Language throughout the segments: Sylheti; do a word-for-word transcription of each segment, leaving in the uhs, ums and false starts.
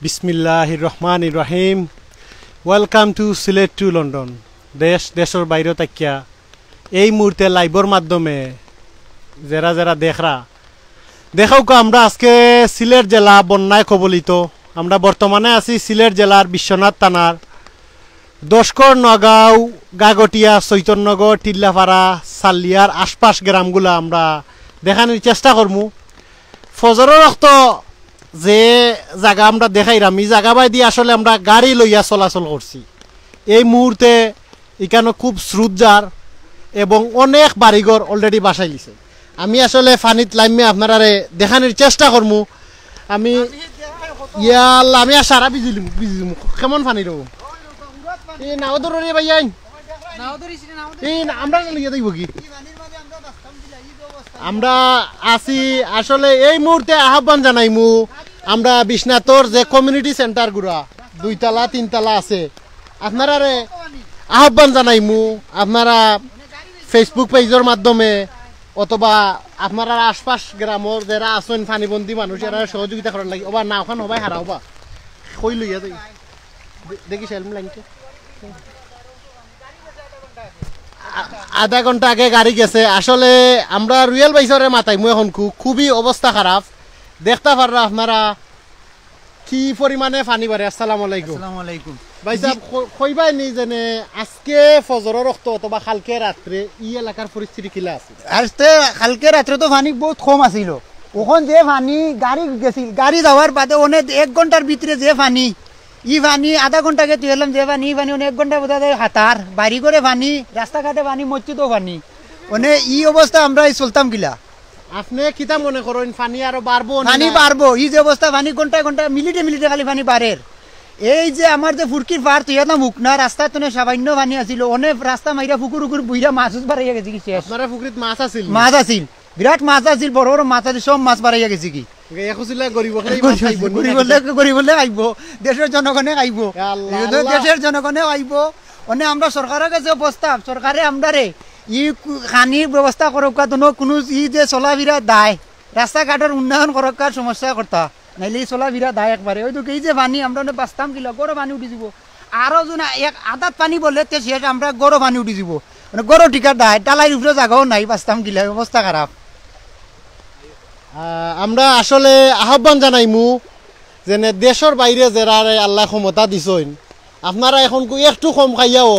বিসমিল্লাহির রহমানির রহিম। Welcome to Sylhet to London. দেশ দেশর বাইরে থাকিয়া এই মুহূর্তে লাইভর মাধ্যমে যেরা যেরা দেখরা, দেখাউক্কা আমরা আজকে সিলেট জেলা বন্যায় কবলিত। আমরা বর্তমানে আছি সিলেট জেলার বিশ্বনাথ থানার দশকর, নগাঁও, গাগটিয়া, চৈতন্যগর, টিল্লাপাড়া, সাল্লিয়ার আশপাশ গ্রামগুলা আমরা দেখানির চেষ্টা করমু। ফজরর অক্ত যে জাগা আমরা দেখাইরাম, ই জাগা বায়দি আসলে আমরা গাড়ি লইয়া চলাচল করছি। এই মুহূর্তে ইকানো খুব স্রোত যার এবং অনেক বাড়িঘর already ভাসাইলিছে। আমি আসলে পানিত লামিয়া আপনারারে দেখানির চেষ্টা করমু। আমি, ইয়া আল্লাহ, আমি আর সারা ভিজিলিমু, ভিজিলিমু। কেমন পানি রে? এই নাও ধরো রে ভাই, আইন। এই না, আমরা লইয়া যাইব কি? আমরা আছি আসলে এই মুহূর্তে আহ্বান জানাইমু আমরা বিশ্বনাথর যে কমিউনিটি সেন্টারগুলা দুইতলা তিনতলা আছে, আপনারারে আহ্বান জানাইমু, আপনারা Facebook পেজর মাধ্যমে অথবা আপনারার আশপাশ গ্রামর যেরা আছইন পানিবন্দী মানুষ, এরা সহযোগিতা করার লাগি। ওবা না, ওখান হবাই হারা ওবা, কই লইয়া যাই। দে-, দেখি সেলম লাইনকে। আ-, আধা ঘন্টা আগে গাড়ি গেছে। আসলে আমরা রুয়েল ভাইসাবরে মাতাইমু এখন খু-, খুবই অবস্থা খারাপ। দেখতা পাররা আপনারা কি পরিমাণে পানি বাড়ে। আসসালামু আলাইকুম। আসসালামু আলাইকুম। ভাইসাব, জি। ক-, কইবায় নি যেনে আজকে ফজরর অক্ত অথবা কালকে রাত্রে ই এলাকার পরিস্থিতি কিলা আছে? আজকে কালকে রাত্রে তো পানি বহুত কম আছিল। অখন যে পানি গাড়ি গেছিল, গাড়ি যাওয়ার বাদে অনে এক ঘন্টার ভিতরে যে পানি, ই পানি আধা ঘন্টা আগে তুই এলাম যে পানি, ই পানি অনে এক ঘন্টা বোঝা যায় হাতার, বাড়ি ঘরে পানি, রাস্তাঘাটে পানি, মসজিদও পানি। অনে ই অবস্থা আমরা এই চলতাম কিলা? আপনে কিতা মনে করইন, পানি আরো বাড়বো নি পানি না? বাড়বো। ই যে অবস্থা, পানি ঘন্টায় ঘন্টায়, মিনিটে মিনিটে খালি পানি বাড়ের। এই যে আমার যে ফুরকির পার, তুই না মুখ না, রাস্তায় তো সামান্য পানি আছিল, অনে রাস্তা মাইরা পুকুর উকুর বুইরা মাছ উছ বাড়াইয়া গেছে কি শেষ। আপনারা পুকুরিত মাছ আছিল নি? মাছ আছিল, বিরাট মাছ আছিল, বড় বড় মাছ আছিল, সব মাছ বাড়াইয়া গেছে কি। এ খুশিলে গরিব অকলে মাছ খাইবো নি? গরিব অকলে, গরিব অকলে খাইবো, দেশের জনগণে খাইবো। এ আল্লাহ, এ তো আল্লাহ। দেশের জনগণে খাইবো। অনে আমরা সরকারের কাছে প্রস্তাব, সরকারে আমরারে ই কু-, খানির ব্যবস্থা করউক্কা, দোনো কুনু ই যে চলাফিরা দায়, রাস্তাঘাটর উন্নয়ন করউক্কা, সমস্যা করতা, নাইলে ই চলাফিরা দায় একবারে। ওই তো এই যে পানি, আমরা অনে বাঁচতাম কিলা, ঘরো পানি উঠি যিবো। আরো জন এক আদাত পানি বলে তে শেষ, আমরা ঘরো পানি উঠি যিবো। মানে ঘরো টিকার দায়, ডালাইর উপরে জাগাও নাই, বাঁচতাম কিলা, অবস্থা খারাপ। আহ, আমরা আসলে আহ্বান জানাইমু যেনে দেশর বাইরে যেরারে আল্লায় ক্ষমতা দিছইন, আপনারা এখন কু-, একটু কম খাইয়াও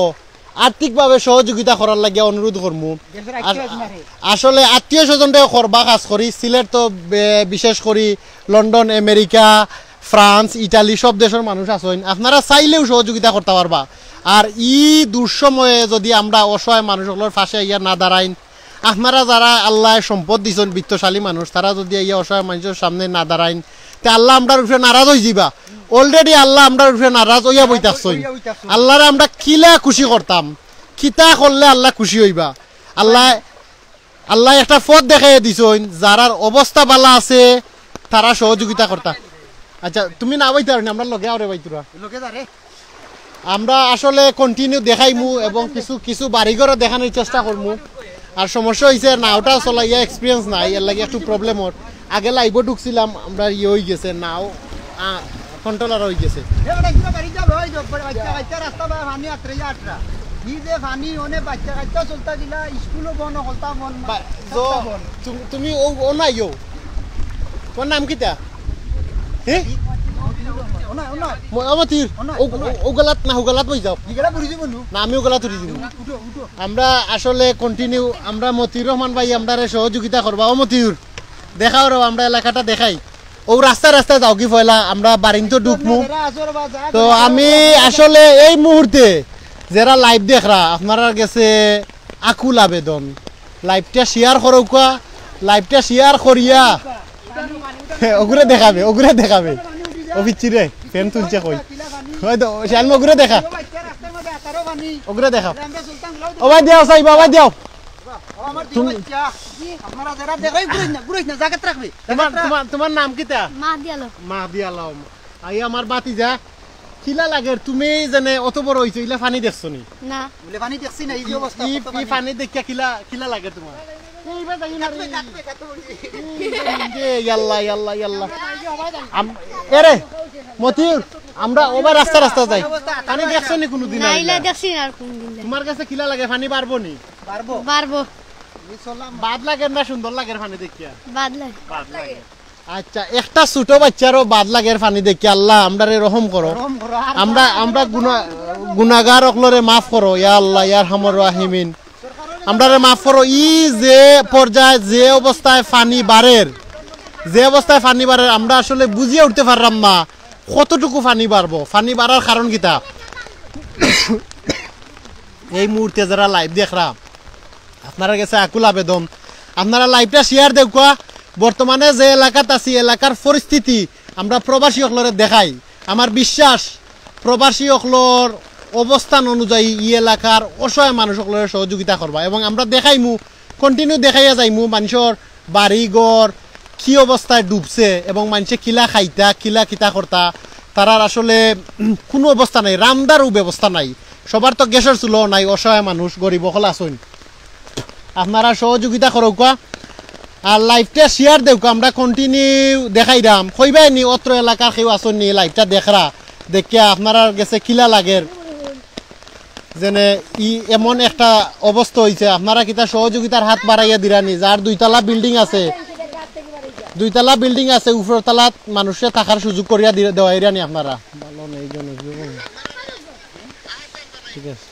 আর্থিকভাবে সহযোগিতা করার লাগিয়া অনুরোধ করমু। দেশের আত্মীয় আস-, স্বজনরে। আসলে আত্মীয় স্বজনরে করবা, খাছ করি সিলেট তো বে-, বিশেষ করি লন্ডন, আমেরিকা, ফ্রান্স, ইটালি সব দেশর মানুষ আছইন, আপনারা চাইলেও সহযোগিতা করতা পারবা। আর ই দুঃসময়ে যদি আমরা অসহায় মানুষ অকলর পাশে আইয়া না দাঁড়াইন, আপনারা যারা আল্লায় সম্পদ দিছইন, বিত্তশালী মানুষ, তারা যদি আইয়া অসহায় মানুষর সামনে না দাঁড়াইন, তে আল্লাহ আমরার উপরে নারাজ অইযিবা। Already আল্লাহ আমরার উপরে নারাজ অইয়া বই থাকছইন। অইয়া বই থাকছইন। আল্লাহরে আমরা কিলা খুশি করতাম, কিতা করলে আল্লাহ খুশি অইবা। আল্লাহ, আল্লাহ একটা পথ দেখাইয়া দিছইন, যারার অবস্থা ভালা আছে, তারা সহযোগিতা করতা। আচ্ছা, তুমি না বইতে পারো নি, আমরা লগে আও রে ভাই তোরা। লগে যা রে। আমরা আসলে continue দেখাইমু এবং কিছু, কিছু বাড়িঘরও দেখানোর চেষ্টা করমু। আর সমস্যা অইছে, নাওটা চলাইয়া experience নাই, এর লাগি একটু problem অর। আগে live-ও ঢুকছিলাম, আমরা ইয়ে অই গেছে, নাও, আ, controller অই গেছে। এ বেটা, কিবা বাড়ি যাবে, ওই যে, বাচ্চা, বাচ্চা রাস্তা বা পানি আত্রে আটরা। ই যে পানি, অনে বাচ্চা কাচ্চা চলতা গিলা, স্কুলও বন্ধ, হলতা বন্ধ, বা-, সবতা বন্ধ। তুমি, তুমি ও, ও নাই ও। তোমার নাম কিতা? হে? ও নাই, ও নাই। ম-, ও মতিউর, ও নাই, ও, ও নাই। ও, ও গলাত না, ও গলাত বই যাও। ই গলা পড়ি যাবো নু। না, আমি ও গলাত উঠি যাবো। উঠো, উঠো। আমরা আসলে continue, আমরা মতিউর রহমান ভাই, আমরারে সহযোগিতা করবা। ও মতিউর, দেখাও রে, আমরা এলাকাটা দেখাই। ও রাস্তা রাস্তা যাও কি পয়লা, আমরা বাড়িত ঢুকমু। তো আমি আসলে এই মুহূর্তে যেরা live দেখরা, আপনারার গেছে আকুল আবেদন, live-টা share করউক্কা, live-টা share করিয়া ওগুরে দেখাবে, ওগুরে দেখাবে। ও পিচ্ছি রে, fan তুলছে কই? হয়তো শ্যালম ওগুরে দেখা। ওগুরে দেখা। ও ভাই দেও, সাইবা, ও ভাই দেও। ও আমার দিও তুমি বাচ্চা। আপনারা যারা দেখরাই ঘুরাইস না, ঘুরাইস না, জাগাত রাখবে। তোমার, জাগাত রাখ। তোমার, তোমার নাম কিতা? মাহদি আলম। মাহদি আলম। আই আমার বাতিজা, কিলা লাগের তুমি যেনে অত বড় অইছো, ইলা পানি দেখছো নি? না। বলে পানি দেখছি না, এই যে অবস্থা, ই, কত ই পানি। পানি দেখিয়া কিলা, কিলা লাগে তোমার? এই বা যাই না রে। কাটবে, কাটবে, কাটবে। এই বা যাই রে, ইয়াল্লা, ইয়াল্লা, ইয়াল্লা। আম-, এরে, মতিউর, আমরা ওবা রাস্তা রাস্তা যাই। পানি দেখছো নি কুনুদিন? না, ইলা দেখছি না আর কুনুদিন। তুমার গেছে কিলা লাগে, পানি বাড়বো নি? বাড়বো। বাদ লাগের না সুন্দর লাগের পানি দেখিয়া? বাদ লাগে। বাদ লাগে। আচ্ছা, একটা ছোট বাচ্চারও বাদ লাগের পানি দেখিয়া। আল্লাহ, আমরারে রহম করো। আমরা, আমরা গুনা-, গুনাগার অকলরে মাফ করো, ইয়া আল্লাহ, ইয়া আরহামর রাহিমিন। আমরারে মাফ করো। ই যে পর্যায়ে, যে অবস্থায় পানি বাড়ের, যে অবস্থায় পানি বাড়ের, আমরা আসলে বুঝিয়া উঠতে পারলাম না কতটুকু পানি বাড়বো, পানি বাড়ার কারণ কিতা। এই মুহূর্তে যারা live দেখরা, আপনারার গেছে আকুল আবেদন, আপনারা liveটা share দেউক্কা। বর্তমানে যে এলাকাত আছি, এলাকার পরিস্থিতি আমরা প্রবাসী অকলরে দেখাই। আমার বিশ্বাস, প্রবাসী অকলর অবস্থান অনুযায়ী ই এলাকার অসহায় মানুষ অকলরে সহযোগিতা করবা, এবং আমরা দেখাইমু, continue দেখাইয়া যাইমু মানষর বাড়ি ঘর কি অবস্থায় ডুবছে এবং মানষে কিলা খাইতা, কিলা কিতা করতা। তারার আসলে, উম, কুনু অবস্থা নাই, রান্দারও ব্যবস্থা নাই, সবার তো গ্যাসর চুলাও নাই, অসহায় মানুষ, গরিব অকল আছইন। আপনারা সহযোগিতা করউক্কা, আর liveটা share দেউক্কা, আমরা continue দেখাইরাম। কইবায় নি অত্র এলাকার কেউ আছইন নি liveটা দেখরা, দেখিয়া আপনারার গেছে কিলা লাগের, যেনে ই এমন একটা অবস্থা অইছে, আপনারা কিতা সহযোগিতার হাত বাড়াইয়া দিরা নি? যার দুইতলা building আছে, দুইতলা building আছে, উপরতলাত মানুষরে থাকার সুযোগ করিয়া দি-, দেওয়াইরা নি আপনারা? ভালো নেই জন, ঠিক আছে।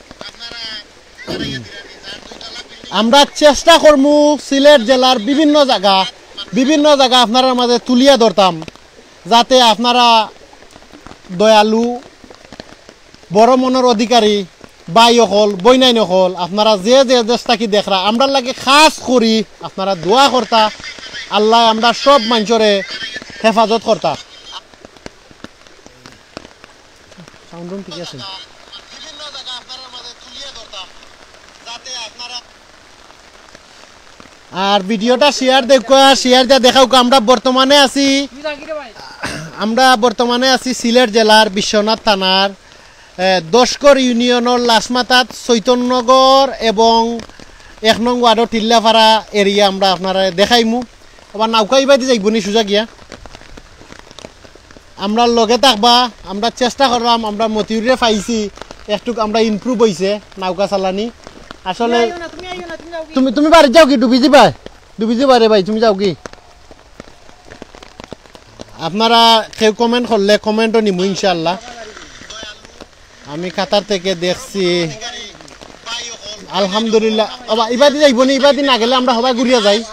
আমরা চেষ্টা করমু সিলেট জেলার বিভিন্ন জাগা, বিভিন্ন জাগা আপনারার মাঝে তুলিয়া ধরতাম, যাতে আপনারা দয়ালু, বড় মনর অধিকারী ভাই অকল, বইনাইন অকল, আপনারা যে যে দেশ থাকি দেখরা, আমরার লাগি খাস করি আপনারা দোয়া করতা, আল্লায় আমরা সব মানষরে হেফাজত করতা। Sound ঠিক আছে। আর videoটা share দেউক্কা, share দিয়া দেখাউক্কা। আমরা বর্তমানে আছি, আমরা বর্তমানে আছি সিলেট জেলার বিশ্বনাথ থানার, এ, দশকর ইউনিয়নর লাশমাথাত চৈতন্যনগর এবং এক নং ওয়ার্ডর টিল্লাপাড়া area আমরা আপনারারে দেখাইমু। আবার নাউকা ইবাদি যাইবো নি সুজা গিয়া? আমরার লগে থাকবা, আমরা চেষ্টা করলাম, আমরা মতিউররে পাইছি, একটুক আমরা improve অইছে নাউকা চালানি। আসলে তুমি, তুমি বাড়িত যাওগি, ডুবি যিবায়, ডুবি যিবায় রে ভাই, তুমি যাওগি। আপনারা কেউ comment করলে comment-ও নিমু ইনশাআল্লাহ। আমি কাতার থেকে দেখছি। আলহামদুলিল্লাহ। ওবা, ইবাদি যাইবো নি, ইবাদি না গেলে আমরা হবাই ঘুরিয়া যাই।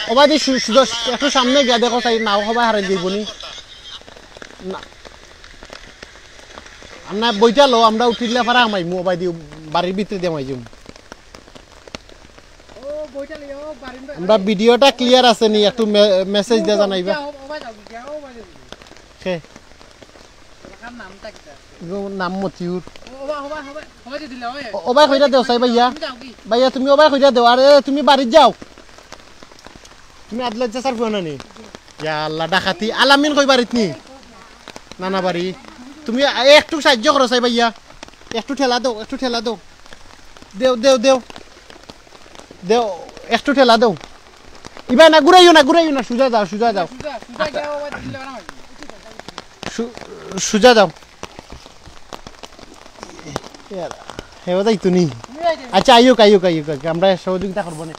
ওবাদি সু-, সুজা, একটু সামনে গিয়া দেখো চাই, নাও হবাই হারাই যাইবো নি। না। আর না, বইটা লো, আমরা টিল্লাপাড়া হামাইমু, ওবাদি বাড়ির ভিতরে দিয়া হামাই যাইমু। আমরা videoটা clear আছে নি, একটু মে-, message দিয়া জানাইবা। কে? নাম মতিউর। ও-, ওবায় কইরা দেও চাই ভাইয়া। ভাইয়া, তুমি ওবায় কইরা দেও। আরে, তুমি বাড়িত যাও। তুমি আদলাত চাচার ফুয়া না নি? ইয়া আল্লাহ, ডাকাতি। আলামিন কই বাড়িত নি? নানা বাড়ি। তুমি আ-, একটু সাহায্য করো চাই ভাইয়া। একটু ঠেলা দেও, একটু ঠেলা দেও। দেও, দেও, দেও। দেও, একটু ঠেলা দেও। ইবা না, ঘুরাইও না, ঘুরাইও না, সুজা যাও, সুজা যাও। সু-, সুজা যাও। ইয়ার, হেও যাইতো নি? আচ্ছা, আইউক, আইউক, আইউক, আইউক, আমরা সহযোগিতা করবো নে।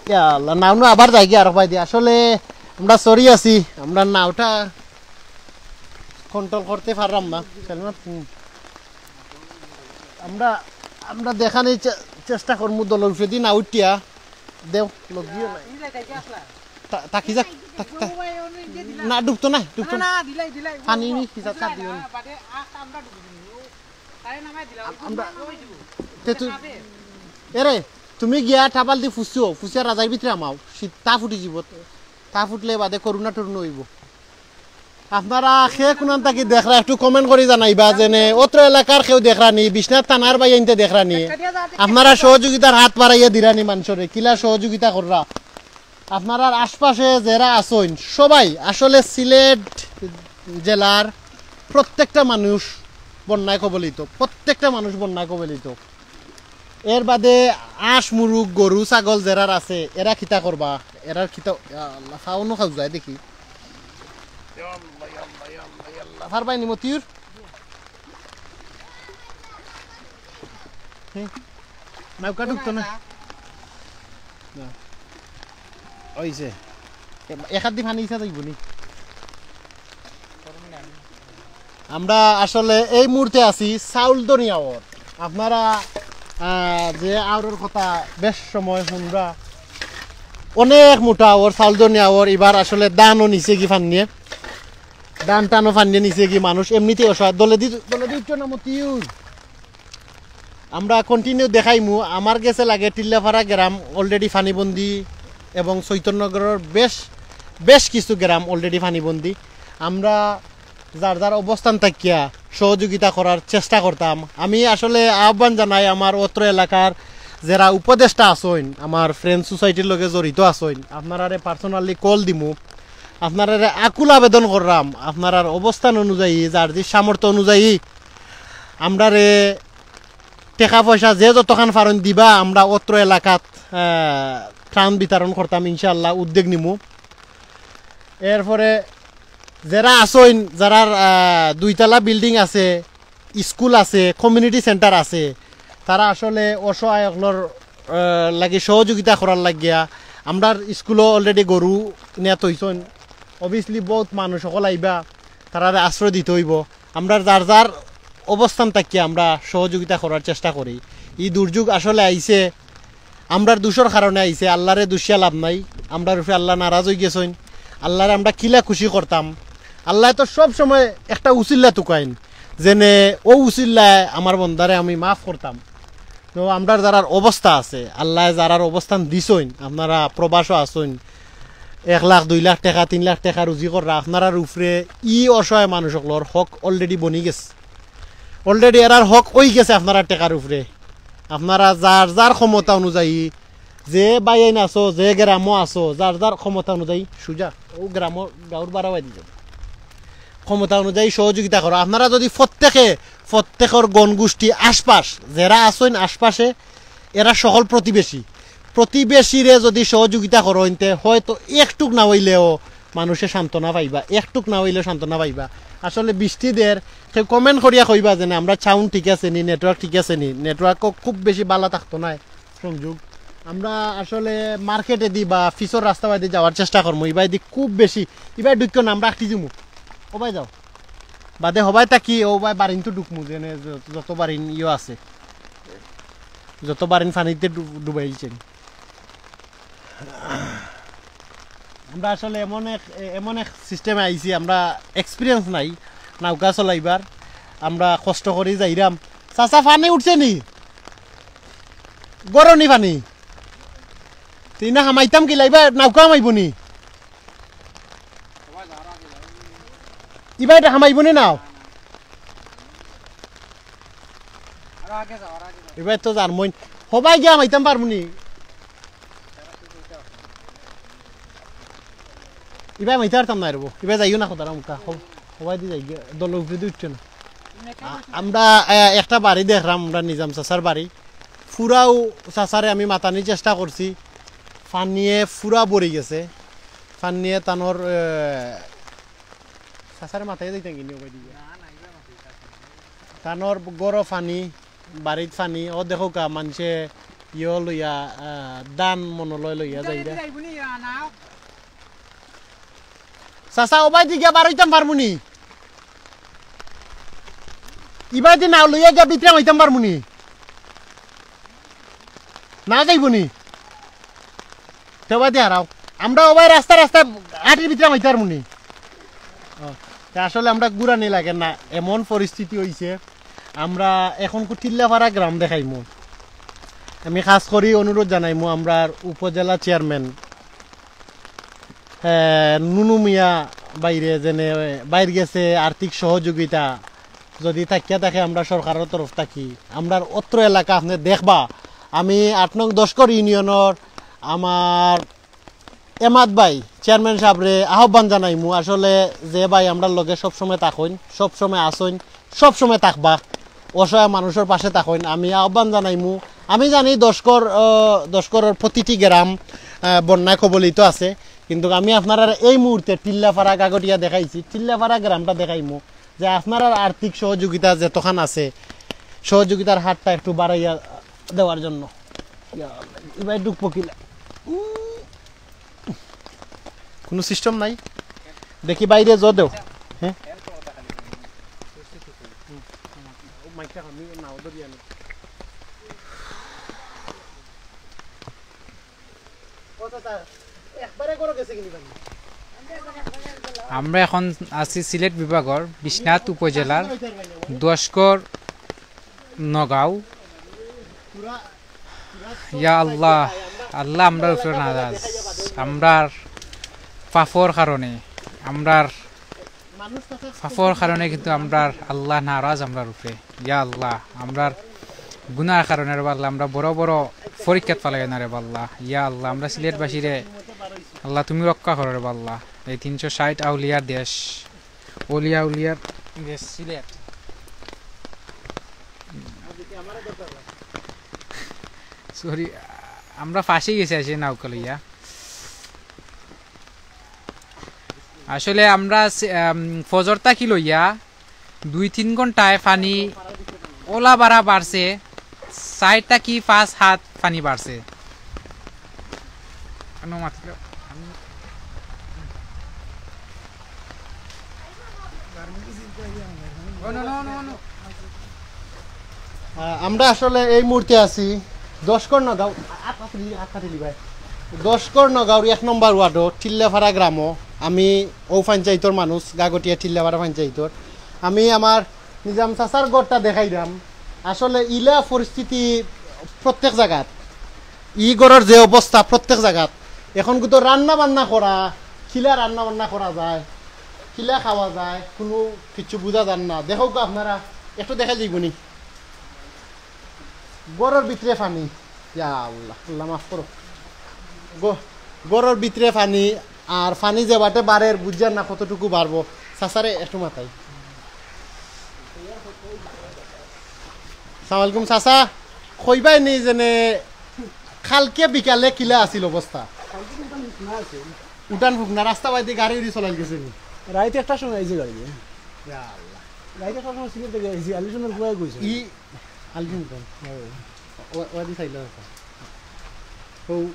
ইয়া আল্লাহ, নাও না আবার যাই গিয়া আর ভাই দি। আসলে আমরা sorry আছি, আমরা নাওটা control করতে পারলাম না। সেলমান, হুম। আমরা, আমরা দেখানি চে-, চেষ্টা করমু দলর উপরেদি না উঠিয়া। দেও, লগিও নাই। তা-, তাকি যাক, তাক-, তা-, না, ডুবতো না, ডুবতো না। পানি নি, কি যাক, দিও না। আমরা, তে তু-, এরে, তুমি গিয়া টাবাল দি ফুসো, ফুসিয়া রাজার ভিতরে আমাও, শীত তা ফুটি যিবো, তা ফুটলে বাদে করোনা টরোনা অইবো। আপনারা কে কুনান থাকি দেখরা, একটু comment করি জানাইবা, যেনে অত্র এলাকার কেউ দেখরা নি, বিশ্বনাথ থানার ভাইয়াইন্তে দেখরা নি, আপনারা সহযোগিতার হাত বাড়াইয়া দিরা নি মানষরে, কিলা সহযোগিতা কররা। আপনারার আশপাশে যেরা আছইন, সবাই আসলে সিলেট জেলার প্রত্যেকটা মানুষ বন্যায় কবলিত, প্রত্যেকটা মানুষ বন্যায় কবলিত। এর বাদে আঁশ মুরুগ, গরু, ছাগল যেরার আছে, এরা কিতা করবা? এরার কিতা, ইয়া আল্লাহ, খাওয়ানো খাও যায় দেখি। পারবায়নি মতিউর? হে? নৌকা ঢুকতো না। না। অইছে। এ-, এক হাত দি পানি ইছা যাইবনি। আমরা আসলে এই মুহূর্তে আছি চাউলদনি আওর। আপনারা, আহ, যে আওরর কথা বেশ সময় হুনরা, অনেক মোটা আওর, চাউলদনি আওর। ইবার আসলে ধানও নিছে গি পানিয়ে, ধান টানও পানিয়ে নিছে গি, মানুষ এমনিতেই অসহায়। দলেদি, দলেদি উঠছো না মতিউর। আমরা continue দেখাইমু। আমার গেছে লাগে টিল্লাপাড়া গ্রাম already পানিবন্দি এবং চৈতন্যনগরর বেশ, বেশ কিছু গ্রাম already পানিবন্দি। আমরা যার যার অবস্থান থাকিয়া সহযোগিতা করার চেষ্টা করতাম। আমি আসলে আহ্বান জানাই আমার অত্র এলাকার যারা উপদেষ্টা আছইন, আমার ফ্রেন্ডস সোসাইটির লগে জড়িত আছইন, আপনারারে personally call দিমু, আপনারারে আকুল আবেদন কররাম, আপনারার অবস্থান অনুযায়ী, যার যে সামর্থ্য অনুযায়ী আমরারে টেকা পয়সা যে যতখান পারইন দিবা, আমরা অত্র এলাকাত, আহ, ত্রাণ বিতরণ করতাম ইনশাআল্লাহ, উদ্যোগ নিমু। এরপরে যারা আছইন, যারার, আহ, দুইতলা বিল্ডিং আছে, স্কুল আছে, কমিউনিটি সেন্টার আছে, তারা আসলে অসহায় অকলর, আহ, লাগি সহযোগিতা করার লাগিয়া আমরার স্কুলও already গরু নিয়া থইছইন। Obviously বহুত মানুষ অকল আইবা, তারারে আশ্রয় দিতে অইবো। আমরা যার যার অবস্থান থাকিয়া আমরা সহযোগিতা করার চেষ্টা করি। এই দুর্যোগ আসলে আইছে, আমরার দুষর কারণে আইছে, আল্লারে দুষিয়া লাভ নাই। আমরার উপরে আল্লাহ নারাজ অইগেছইন। আল্লারে আমরা কিলা খুশি করতাম? আল্লায় তো সব সময় একটা উছিল্লা তুকাইন, যেনে অউ উছিল্লায় আমার বন্দারে আমি মাফ করতাম। তো আমরার যারার অবস্থা আছে, আল্লায় যারার অবস্থান দিছইন, আপনারা প্রবাসও আছইন, এক লাখ, দুই লাখ টেকা, তিন লাখ টেকা রুজি কররা, আপনারার উপরে ই অসহায় মানুষ অকলর হক already বনি গেছে, already এরার হক অইগেছে আপনারার টেকার উপরে। আপনারা যার যার ক্ষমতা অনুযায়ী, যে বাইয়াইন আছো, যে গ্রামও আছো, যার যার ক্ষমতা অনুযায়ী সুজা অউ গ্রামর গাঁওর বাড়াবাড়ি দিছে, ক্ষমতা অনুযায়ী সহযোগিতা করো। আপনারা যদি প্রত্যেকে, প্রত্যেকর গণগোষ্ঠী আশপাশ যারা আছইন আশপাশে, এরা সকল প্রতিবেশী, প্রতিবেশীরে যদি সহযোগিতা করইন তে হয়তো একটুক না অইলেও মানুষে সান্ত্বনা পাইবা, একটুক না অইলেও সান্ত্বনা পাইবা। আসলে বৃষ্টি দের, কেউ comment করিয়া কইবা যেনে আমরার sound ঠিক আছে নি, network ঠিক আছে নি, networkও খুব বেশি ভালা থাকতো নায় সংযোগ। আমরা আসলে মার্কেটেদি বা পিছর রাস্তা বায়দি যাওয়ার চেষ্টা করমু, ইবায়দি খুব বেশি, ইবায় ঢুকিও না, আমরা আটকি যিমু। ও ভাই যাও, বাদে হবায় থাকি, ও ভাই বাড়িন তো ঢুকমু, যেনে য-, যত বাড়িন ইয়ে আছে, যত বাড়িন পানিতে ডু-, ডুবাইলছেন। আমরা আসলে এমন এক, এমন এক সিস্টেমে আইছি, আমরা experience নাই নৌকা চলাইবার, আমরা কষ্ট করি যাইরাম। চাচা, পানি উঠছে নি? গরনি পানি? তে ইনা হামাইতাম কিলা? ইবায় নৌকা হামাইবো নি? ইবায় ইটা হামাইবো নি নাও? ইবায় তো জানমইন। হবায় গিয়া হামাইতাম পারমু নি? ইবায় হামাইতাম পারতাম নায় রেবো। ইবায় যাইও না, কথা রাখো। হবায়দি যাই গিয়া, দলর উপরেদি উঠছে না। আ-, আমরা, আহ, একটা বাড়ি দেখরাম, আমরা নিজাম চাচার বাড়ি। পুরাউ চাচারে আমি মাতানির চেষ্টা করছি। পানিয়ে পুরা ভরি গেছে। পানিয়ে তানর, আহ, চাচারে মাতাইয়া যাইতাম কিনি ওবায়দি গিয়া। তানর ঘরো পানি, বাড়িত পানি, ও দেখউক্কা মানষে ইয়ো লইয়া, আহ, ধান মনো লয় লইয়া যাইরা। চাচা, ওবায়দি গিয়া বারইতাম পারমু নি? ইবায়দি নাও লইয়া গিয়া ভিতরে হামাইতাম পারমু নি? না যাইবো নি? তে ওবায়দি হারাও। আমরা ওবায় রাস্তা রাস্তা আটির ভিতরে হামাইতাম পারমু নি? ও, তে আসলে আমরা ঘুরানি লাগে না, এমন পরিস্থিতি অইছে। আমরা এখন কুটিল্লাপাড়া গ্রাম দেখাইমু। আমি খাস করি অনুরোধ জানাইমু আমরার উপজেলা চেয়ারম্যান, এ, নুনু মিয়া বাইরে যেনে বাইর গেছে আর্থিক সহযোগিতা যদি থাকিয়া থাকে আমরা সরকারর তরফ থাকি, আমরার অত্র এলাকা আপনে দেখবা, আমি আট নং দশকর ইউনিয়নর আমার এমাদ ভাই, চেয়ারম্যান সাবরে আহ্বান জানাইমু, আসলে যে ভাই আমরার লগে সবসময় থাকইন, সবসময় আছইন, সবসময় থাকবা, অসহায় মানুষর পাশে থাকইন, আমি আহ্বান জানাইমু। আমি জানি দশকর, আহ, দশকরর প্রতিটি গ্রাম, আহ, বন্যায় কবলিত আছে, কিন্তু আমি আপনারারে এই মুহূর্তে টিল্লাপাড়া গাগটিয়া দেখাইছি, টিল্লাপাড়া গ্রামটা দেখাইমু, যে আপনারার আর্থিক সহযোগিতা যতখান আছে, সহযোগিতার হাতটা একটু বাড়াইয়া দেওয়ার জন্য। ইয়া আল্লাহ, ইবায় ঢুকবো কিলা? উম, কোনো সিস্টেম নাই। দেখি বাইরে জো দেও। হ্যাঁ, আমরা এখন আছি সিলেট বিভাগর বিশ্বনাথ উপজেলার দশগড় নগাঁও। ইয়া আল্লাহ, আল্লাহ আমরার উপরে নারাজ। আমরার পাপর কারণে, আমরার পাপর কারণে কিন্তু আমরার আল্লাহ নারাজ আমরার উপরে। ইয়া আল্লাহ, আমরার গুনার কারণে রে আল্লাহ, আমরা বড় বড় পরীক্ষাত ফালাইও না রে আল্লাহ। ইয়া আল্লাহ, আমরা সিলেটবাসীরে আল্লাহ তুমি রক্ষা করো রে আল্লাহ। এই তিনশো ষাট আউলিয়ার দেশ, অলিয়া উলিয়ার দেশ সিলেট। সরি, আমরা ফাঁসি গেছি আসে নৌকা লইয়া। আসলে আমরা সে-, আম, ফজর থাকি লইয়া দুই তিন ঘন্টায় পানি ওলা বাড়া বাড়ছে, চাইর থাকি পাঁচ হাত পানি বাড়ছে। আনো মাতিল। আহ, আমরা আসলে এই মুহূর্তে আছি দশগড় নগাঁও, আ-, আ-, আ-, আ-, আ-, ভাই। দশগড় নগাঁওর এক নম্বর ওয়ার্ডও টিল্লাপাড়া গ্রামও। আমি ও পঞ্চায়েতর মানুষ, গাগটিয়া টিল্লাপাড়া পঞ্চায়েতর। আমি আমার নিজাম চাচার ঘরটা দেখাইলাম। আসলে ইলা পরিস্থিতি প্রত্যেক জাগাত, ই ঘরর যে অবস্থা প্রত্যেক জাগাত, এখন কিন্তু রান্না বান্না করা, কিলা রান্না বান্না করা যায়, কিলা খাওয়া যায়, কোনো কিছু বুঝা যার না। দেখউক্কা আপনারা, একটু দেখা যাইবনি। ঘরর ভিতরে পানি। ইয়া আল্লাহ, আল্লাহ মাফ করো। ঘ-, ঘরর ভিতরে পানি, আর পানি যে বাটে বাড়ের, বুঝছেন না কতটুকু বাড়বো। চাচারে একটু মাতাই। সালাম আলাইকুম চাচা, কইবায় নি যেনে কালকে বিকালে কিলা আছিল অবস্থা? উঠান ফুকনা, রাস্তা বায়দি গাড়ি উড়ি চলাইল গেছে নি? রাইত একটার সময় আইছে গাড়ি। ইয়া আল্লাহ। রাইত একটার সময় সিলেট থেকে আইছি, আলিশনের গুয়ায় গেছে। ই আলিশন তো? হ্যাঁ। ও-, ওয়াদি চাইলে আছে। তো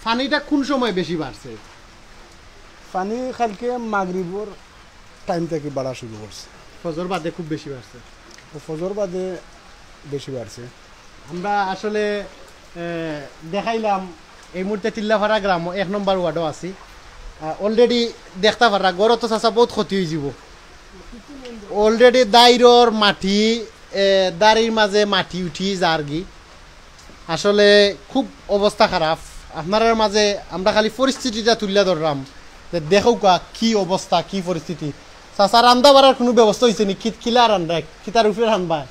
পানিটা কোন সময় বেশি বাড়ছে? পানি কালকে মাগরিবর টাইম থাকি বাড়া শুরু করছে। ফজর বাদে খুব বেশি বাড়ছে। তো ফজর বাদে বেশি বাড়ছে। আমরা আসলে, এ, দেখাইলাম, এই মুহূর্তে টিল্লাপাড়া গ্রাম এক নম্বর ওয়ার্ডও আছি। আ, already দেখতা পাররা, ঘরো তো চাচা বহুত ক্ষতি অইযিবো। Already দাইরর মাটি, এ, দাড়ির মাঝে মাটি উঠি যারগি। আসলে খুব অবস্থা খারাপ। আপনারার মাঝে আমরা খালি পরিস্থিতিটা তুলিয়া ধরলাম, যে দেখউক্কা কি অবস্থা, কি পরিস্থিতি। চাচা, রান্দা বাড়ার কোনো ব্যবস্থা অইছে নি? কিত-, কিলা রান্দা, কিতার উপরে রানবা?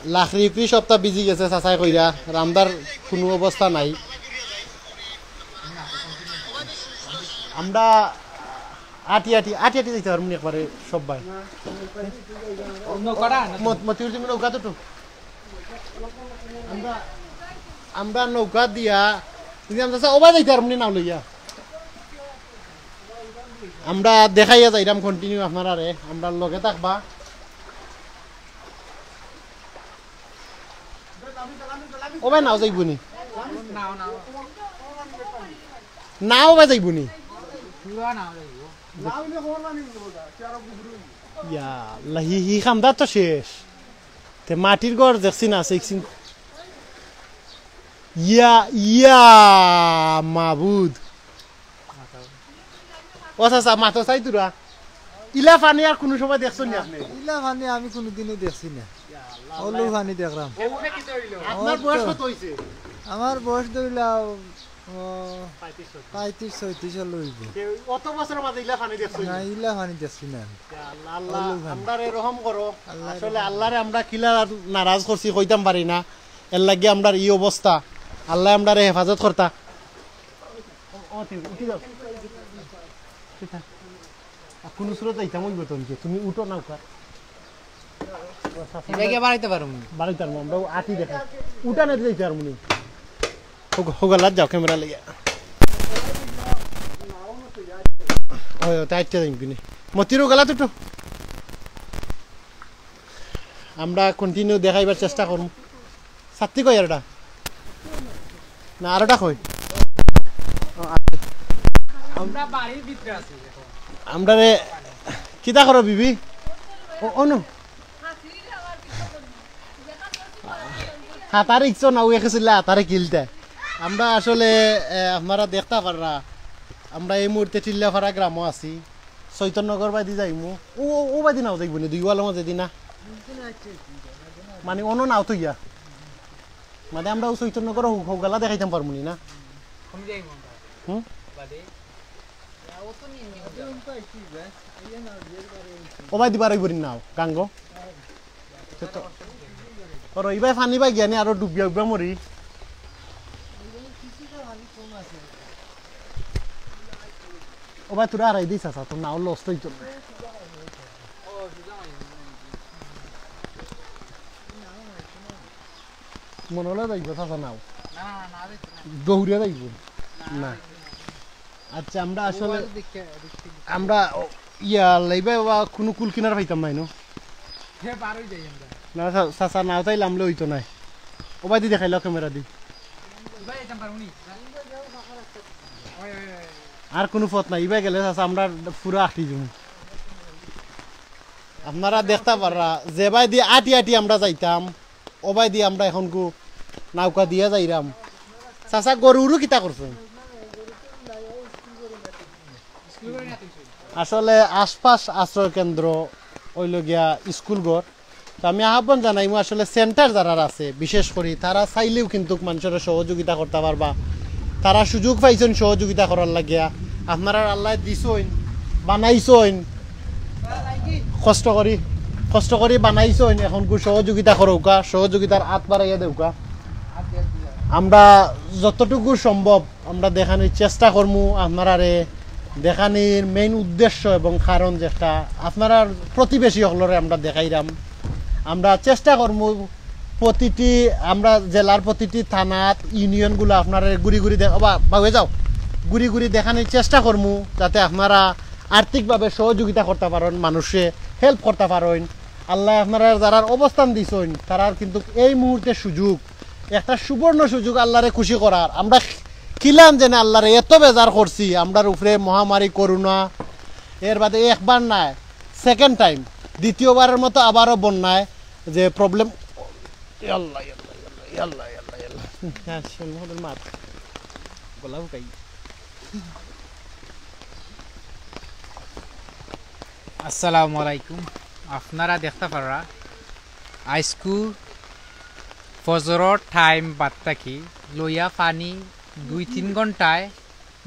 লাকড়ি উকড়ি সবটা ভিজি গেছে চাচায় কইরা, রান্দার কোনো অবস্থা নাই। আমরা আটি আটি, আটি আটি যাইতা পারমুনি একবারে সব ভাই। মত-, মতিউর তুমি নৌকা তো তো। আমরা, আমরা নৌকা দিয়া, যদি আমরা চাচা ওবা যাইতা পারমুনি নাও লইয়া। আমরা দেখাইয়া যাইরাম continue আপনারারে, আমরার লগে থাকবা। ওবা নাও যাইবো নি? নাও, নাও। নাও বা যাইবো নি? পুরা নাও যাইবো। ইয়া আল্লাহ, হি, হি কামদার তো শেষ। তে মাটির ঘর দেখছি না, দেখছি। ইয়া, ইয়া মাবুদ। ও চাচা, মাতো চাই তোরা। ইলা পানি আর কোনো সময় দেখছো নি আপনি? ইলা পানি আমি কোনোদিনও দেখছি না। ইয়া আল্লাহ, অলো পানি দেখলাম। আপনার বয়স কত হইছে? আমার বয়স ধরিলাও, ও, পঁয়ত্রিশ, ছয়ত্রিশ। পঁয়ত্রিশ, ছয়ত্রিশ অলো হইবে। তে অত বছরের মাঝে ইলা পানি দেখছো না, নি? ইলা পানি দেখছি না আমি। ইয়া আল্লাহ, আল্লাহ, অলো পানি। আমরারে রহম করো। আল্লাহ আসলে রহম। আল্লাহরে আমরা কিলা নারাজ করছি কইতাম পারি না। এর লাগি আমরার ই অবস্থা। আল্লাহ আমরারে হেফাজত করতা। ও, ও, উঠি, উঠি যাও। ঠিক আছে। আর কোন সুরত যাইতাম ওই বেতন যে তুমি উঠো না উঠা। ইবাকে বাড়াইতে পারো নি? বাড়াইতে পারবো, আমরা আটি দেখা। উঠানে যাইতে পারবো নি। হুগালাত যাও ক্যামেরা লইয়া। ওই, ওই, তাইটটা যাইম কিনে। মতির হুগালাত উঠো। আমরা কন্টিনিউ দেখাইবার চেষ্টা করমু। সাত্তি কই আরোটা? না, আরোটা কই? ও, আ-, আমরা বাড়ির ভিতরে আছি এখন। আমরা রে, কিতা করো বিবি? ও, অনু। হাতারে ইচ্ছা না, ওই গেছিল হাতারে কিলতে। আমরা আসলে, এ, আপনারা দেখতা পাররা, আমরা এই মুহূর্তে টিল্লাপাড়া গ্রামও আছি। চৈতন্যগর বায়দি যাইমু। ও, ও, ও বায়দি নাও যাইবো নি, দুই ওয়ালের মাঝে দি না। মানে, অন্য নাও তো ইয়া। মানে, আমরা ও চৈতন্যগর হৌ-, হৌগালা দেখাইতাম পারমু নি না। হুম? ও বায়দি বারই বরিন নাও, গাঙ্গো। তো, তো, ওর ওই ভাই পানি বাই গিয়া নি আরো ডুবিয়া উবিয়া মরি। ও ভাই, তোরা হারাই দিস আসা, তোর নাও লস হইতো না। মনে হলে যাইব, চাচা নাও। দৌড়ে যাইব। না। আচ্ছা, আমরা আসলে, আমরা, ও, ইয়া, লাইবা বা কোনো কুল কিনার পাইতাম নাই, নো? না, চা-, চাচা নাও তাই লামলে হইতো নাই। ও ভাই, দি দেখাইলো ক্যামেরা দি। আর কোনো পথ নাই, ইবায় গেলে চাচা আমরা পুরা আটকি যাবো। আপনারা দেখতা পাররা, যে বায়দি আটি আটি আমরা যাইতাম, ও বায়দি আমরা এখন গু নৌকা দিয়া যাইরাম। চাচা, গরু উরু কিতা করছেন? আসলে আশপাশ আশ্রয় কেন্দ্র অইলো গিয়া স্কুল ঘর। তো আমি আহ্বান জানাইমু আসলে সেন্টার যারার আছে, বিশেষ করি তারা চাইলেও কিন্তু মানুষের সহযোগিতা করতা পারবা। তারা সুযোগ পাইছইন সহযোগিতা করার লাগিয়া। আপনারার আল্লায় দিছইন, বানাইছইন, কষ্ট করি, কষ্ট করি বানাইছইন, এখন গু সহযোগিতা করউক্কা, সহযোগিতার আত বাড়াইয়া দেউক্কা। আমরা যতটুকু সম্ভব আমরা দেখানির চেষ্টা করমু, আপনারারে দেখানির মেইন উদ্দেশ্য এবং কারণ যেটা আপনারার প্রতিবেশী অকলরে আমরা দেখাইরাম। আমরা চেষ্টা করমু প্রতিটি, আমরা জেলার প্রতিটি থানাত, ইউনিয়নগুলো আপনারারে ঘুরি ঘুরি দে-, বাবা, বাবু যাও, ঘুরি ঘুরি দেখানির চেষ্টা করমু যাতে আপনারা আর্থিকভাবে সহযোগিতা করতা পারইন, মানুষে হেল্প করতা পারইন। আল্লায় আপনারার যারার অবস্থান দিছইন, তারার কিন্তু এই মুহূর্তে সুযোগ, একটা সুবর্ণ সুযোগ আল্লারে খুশি করার। আমরা কিলান যেনে আল্লারে এত বেজার করছি, আমরার উপরে মহামারী করোনা, এর বাদে একবার নায়, সেকেন্ড টাইম, দ্বিতীয়বারের মতো আবারও বন্যায় যে প্রবলেম। আল্লাহ, আল্লাহ, আল্লাহ, আল্লাহ, আল্লাহ, আল্লাহ। হ্যাঁ, শোন, ওদের মাত। গলা হুকাই। আসসালামু আলাইকুম। আপনারা দেখতা পাররা আইজকু ফজরর টাইম বাদ থাকি লইয়া পানি দুই তিন ঘন্টায়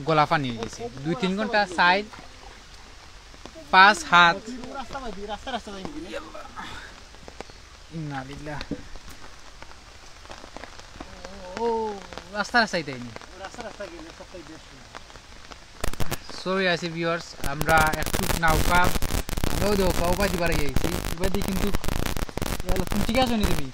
গলা পানি অই গেছে। দুই তিন ঘন্টা, চাইর, পাঁচ হাত। ইন্না লিল্লাহ। ও, রাস্তা রাস্তায় দেয়নি। সরি আছি ভিউয়ার্স, আমরা একটু নৌকা, আমরাও দেখো, উবাদি বাড়ি আইছি, উবাদি কিন্তু তুমি ঠিক আছো নি তুমি?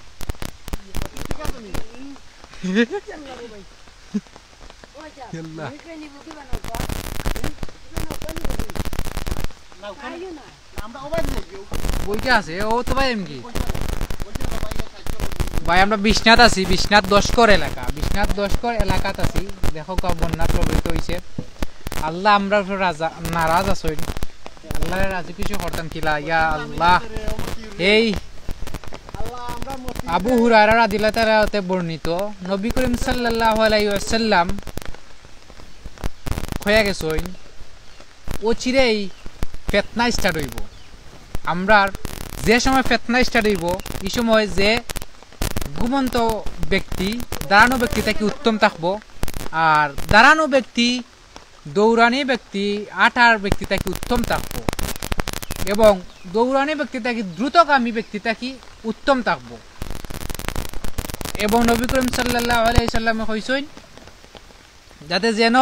বইটা আছে, ও তো ভাই এমকি। ভাই, আমরা বিশ্বনাথ আছি, বিশ্বনাথ দশকর এলাকা, বিশ্বনাথ দশকর এলাকাত আছি। দেখো, কত বন্যা প্রভাবিত হইছে। আল্লাহ আমরার উপরে রাজা, নারাজ আছইন। আল্লাহরে রাজি খুশি করতাম কিলা, ইয়া আল্লাহ। এই আবু হুরায়রা রাদিয়াল্লাহু তাআলা হতে বর্ণিত, নবী করিম সাল্লাল্লাহু আলাইহি ওয়াসাল্লাম কইয়া গেছইন, অচিরেই ফেতনা স্টার্ট হইব। আমরার যে সময় ফেতনা স্টার্ট হইব, এই সময় যে ঘুমন্ত ব্যক্তি দাঁড়ানো ব্যক্তি থাকি উত্তম থাকবো, আর দাঁড়ানো ব্যক্তি, দৌড়ানি ব্যক্তি, আটার ব্যক্তি থাকি উত্তম থাকবো, এবং দৌড়ানি ব্যক্তি থাকি দ্রুতগামী ব্যক্তি থাকি উত্তম থাকবো। এবং নবী করিম সাল্লাল্লাহু আলাইহি সাল্লামে কইছইন, যাতে যেন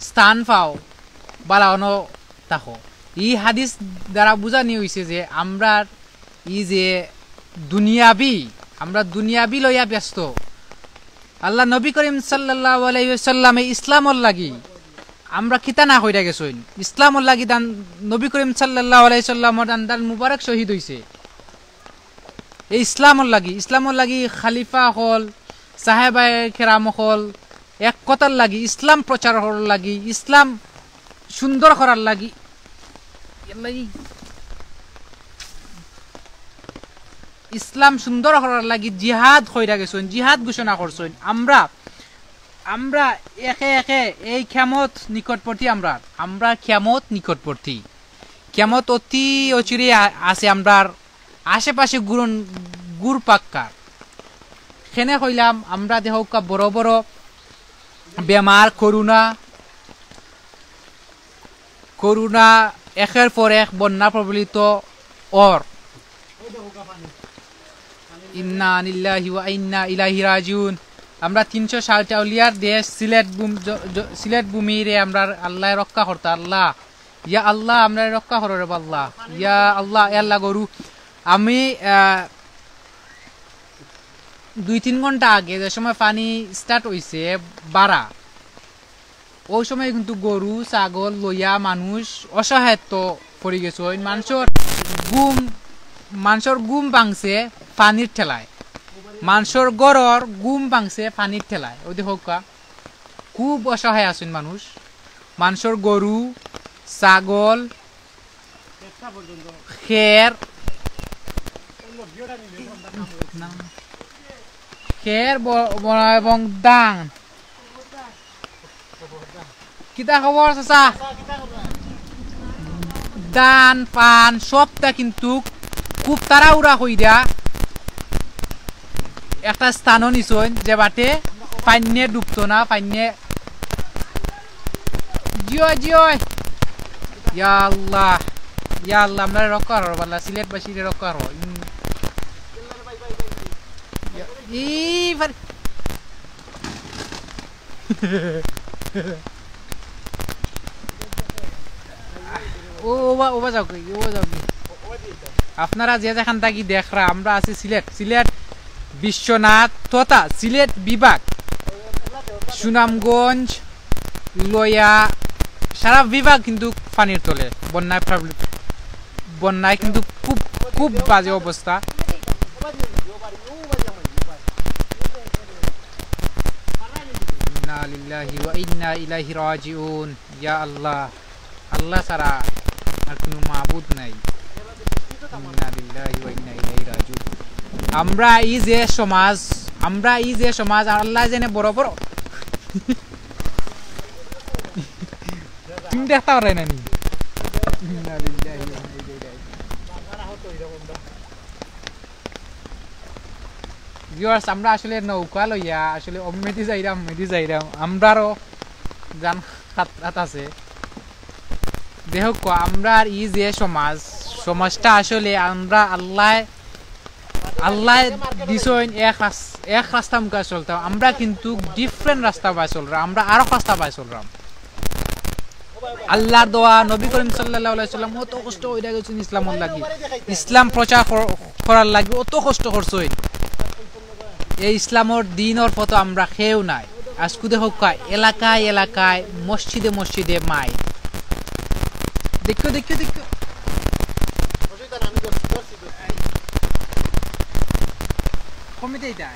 স্থান পাও, বালা অনো থাকো। এই হাদিস দ্বারা বুঝানি হইছে যে আমরার এই যে দুনিয়াবি, আমরা দুনিয়াবি লইয়া ব্যস্ত, আল্লাহ নবী করিম সাল্লাল্লাহু আলাইহি ওয়াসাল্লামে ইসলামর লাগি আমরা কিতা না কইরা গেছইন। ইসলামর লাগি দান নবী করিম সাল্লাল্লাহু আলাইহি ওয়াসাল্লামর দান দান মুবারক শহীদ হইছে। এই ইসলামর লাগি, ইসলামর লাগি খালিফা অকল, সাহাবায়ে কেরাম অকল এক কথার লাগি, ইসলাম প্রচার করার লাগি, ইসলাম সুন্দর করার লাগি, এর লাগি ইসলাম সুন্দর করার লাগি জিহাদ কইরা গেছইন, জিহাদ ঘোষণা করছইন। আমরা, আমরা একে একে এই কিয়ামত নিকটবর্তী, আমরা, আমরা কিয়ামত নিকটবর্তী, কিয়ামত অতি অচিরে আ-, আছে আমরার আশেপাশে গুরুন, গুর পাক্কার। কেনে কইলাম, আমরা দেখউক্কা বড় বড় বেমার, করোনা, করোনা একের পর এক বন্যা প্রবলিত অর। ইন্না লিল্লাহি ওয়া ইন্না ইলাইহি রাজিউন। আমরা তিনশো ষাট আউলিয়ার দেশ সিলেট ভূম-, জ-, জ-, সিলেট ভূমিরে আমরার আল্লায় রক্ষা করতা, আল্লাহ। ইয়া আল্লাহ, আমরারে রক্ষা করো রে আল্লাহ। ইয়া আল্লাহ, এ আল্লাহ গরু। আমি, আহ, দুই তিন ঘন্টা আগে যে সময় পানি start হইছে বাড়া, ওই সময় কিন্তু গরু, ছাগল লইয়া মানুষ অসহায়ত্ব পড়ি গেছইন। মানষর ঘুম, মানষর ঘুম ভাঙছে পানির ঠেলায়, মানষর ঘরর ঘুম ভাঙছে পানির ঠেলায়। ওই দেখউক্কা, খুব অসহায় আছইন মানুষ। মানষর গরু, ছাগল, খের, খের ব-, ব-, এবং ধান। কিতা খবর চাচা? ধান, পান, সবটা কিন্তু খুব তাড়াহুড়া কইরা একটা স্থানও নিছইন, যে বাটে পানিয়ে ডুবতো না, পানিয়ে। জিও, জিও। ইয়া আল্লাহ, ইয়া আল্লাহ, আমরারে রক্ষা করো, আল্লাহ, সিলেটবাসীরে রক্ষা করো। ইন-, ইয়া, ই ফার-, ও, ওবা, ওবা যাও কি, ওবা যাও কি? আপনারা যে যেখান থাকি দেখরা, আমরা আছি সিলেট, সিলেট বিশ্বনাথ তথা সিলেট বিভাগ, সুনামগঞ্জ লইয়া সারা বিভাগ কিন্তু পানির তলে, বন্যায় প্রাবলি-, বন্যায় কিন্তু খুব, খুব বাজে অবস্থা। ইন্না লিল্লাহি ওয়া ইন্না ইলাইহি রাজিউন। ইয়া আল্লাহ, আল্লাহ ছাড়া আর কোনো মাবুদ নাই। ইন্না লিল্লাহি ওয়া ইন্না ইলাইহি রাজিউন। আমরা ই যে সমাজ, আমরা ই যে সমাজ, আল্লাহ জানে বড় বড়। তুমি দেখতা পাররায় না নি? ইন্না লিল্লাহি ওয়া ইন্না ইলাইহি রাজিউন। Viewers, আমরা আসলে নৌকা লইয়া আসলে অমনেদি যাইরাম, অমনেদি যাইরাম, আমরারও জান খাতরাত আছে। দেখউক্কা, আমরার ই যে সমাজ, সমাজটা আসলে আমরা আল্লায়, আল্লায় দিছইন এক রাস-, এক রাস্তা মুখা চলতাম, আমরা কিন্তু different রাস্তা বায় চলরাম, আমরা আরক রাস্তা বায় চলরাম। আল্লাহর দোয়া, নবী করিম সাল্লাল্লাহু আলাইহি ওয়াসাল্লাম অত কষ্ট কইরা গেছইন ইসলামর লাগি, ইসলাম প্রচার কর-, করার লাগি অত কষ্ট করছইন। এই ইসলামর দ্বীনর পথো আমরা কেউ নাই। আজকু দেখউক্কা, এলাকায় এলাকায়, মসজিদে মসজিদে মাইক। দেখো, দেখো, দেখো। কমিতে এটা।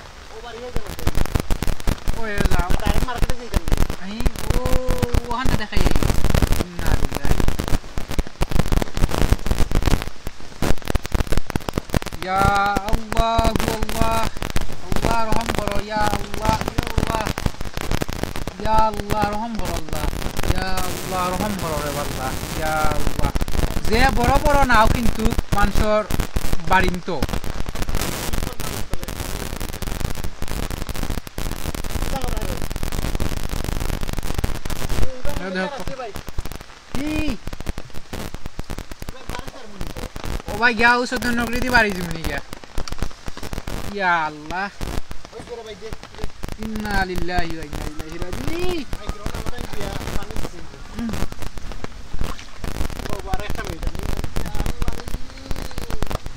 ওই যাও। আমি ও, ওখানটা দেখাই। ইন্না লিল্লাহি। ইয়া আল্লাহ, আল্লাহ, আল্লাহ রহম করো, ইয়া আল্লাহ, ইয়া আল্লাহ, ইয়া আল্লাহ রহম করো, আল্লাহ, ইয়া আল্লাহ রহম করো রে আল্লাহ, ইয়া আল্লাহ। যে বড় বড় নাও কিন্তু মানষর বাড়িন্ত। এই দেখো। কি? ও ভাই, গিয়া ও সত্য নগরীদি বাড়ি যাইমুনি গিয়া। ইয়া আল্লাহ। ইন্না লিল্লাহি ওয়া ইন্না ইলাইহি রাজিউন।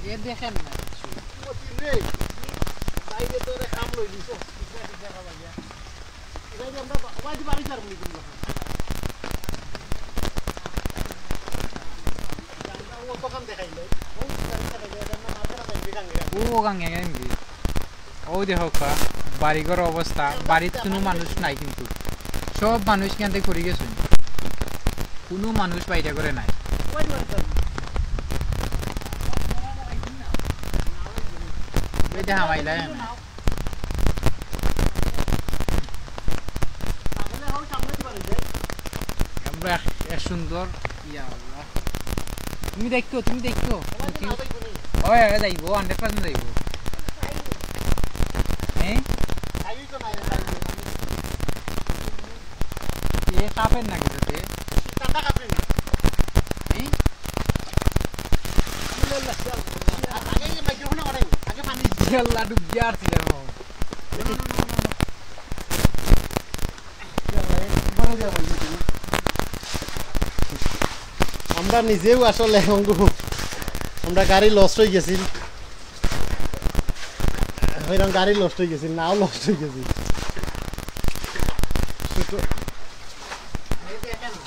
এ দেখেন না। বাইরে তোরে কাম লই দিছো। ও গাঙ্গে গাঙ্গে। ও দেখউক্কা, বাড়িঘর অবস্থা, বাড়িত কুনু মানুষ নাই কিন্তু। সব মানুষ কিয়ান্তে করি গেছইন। কুনু মানুষ বাইরে ঘরে নাই। এই যে হামাইলা এনে। আমরা এক, এক সুন্দর, ইয়া আল্লাহ। তুমি দেখো, তুমি দেখো। ওই, ওই যাইবো, hundred percent যাইবো। হ্যাঁ? এ কাপের নাকি তো তে? হ্যাঁ? আগে এই microphone-এ অনেক, আগে পানি। ইয়াল্লা, ডুব গিয়া আর ছিল না। আমরা নিজেও আসলে অঙ্গু, আমরা গাড়ি lost অই গেছিল, এরকম গাড়ি lost অই গেছিল, নাও lost অই গেছিল।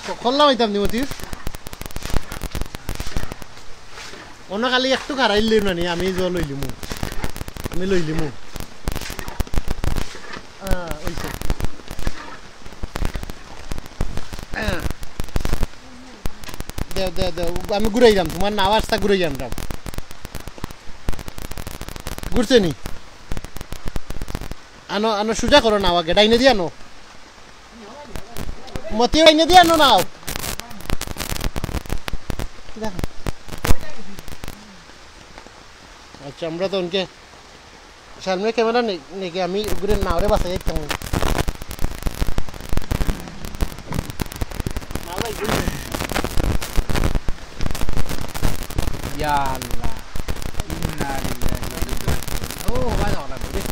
তো করলাম হইতাম নি মতিউর। অন্য খালি একটু খারাইলে না নি, আমি জল লইলিমু, আমি লইলিমু। আহ, ওই তো। আহ। দেও, দেও, দেও। আমি ঘুরাই যাম, তোমার নাও আস্তা ঘুরাই যাম, যাম। ঘুরছে নি? আনো, আনো, সোজা করো নাও আগে, ডাইনে দিয়ে আনো। মতি, ডাইনে দিয়ে আনো নাও। দেখো। আচ্ছা, আমরা তো ওনকে সামনে ক্যামেরা নেই, নাকি আমি ওগুলো নাওরে বাঁচাই যাইতাম। ইয়া আল্লাহ। ইন্না লিল্লাহি ওয়া ইন্না ইলাইহি। ও, ভাই, ভাই, ভাই।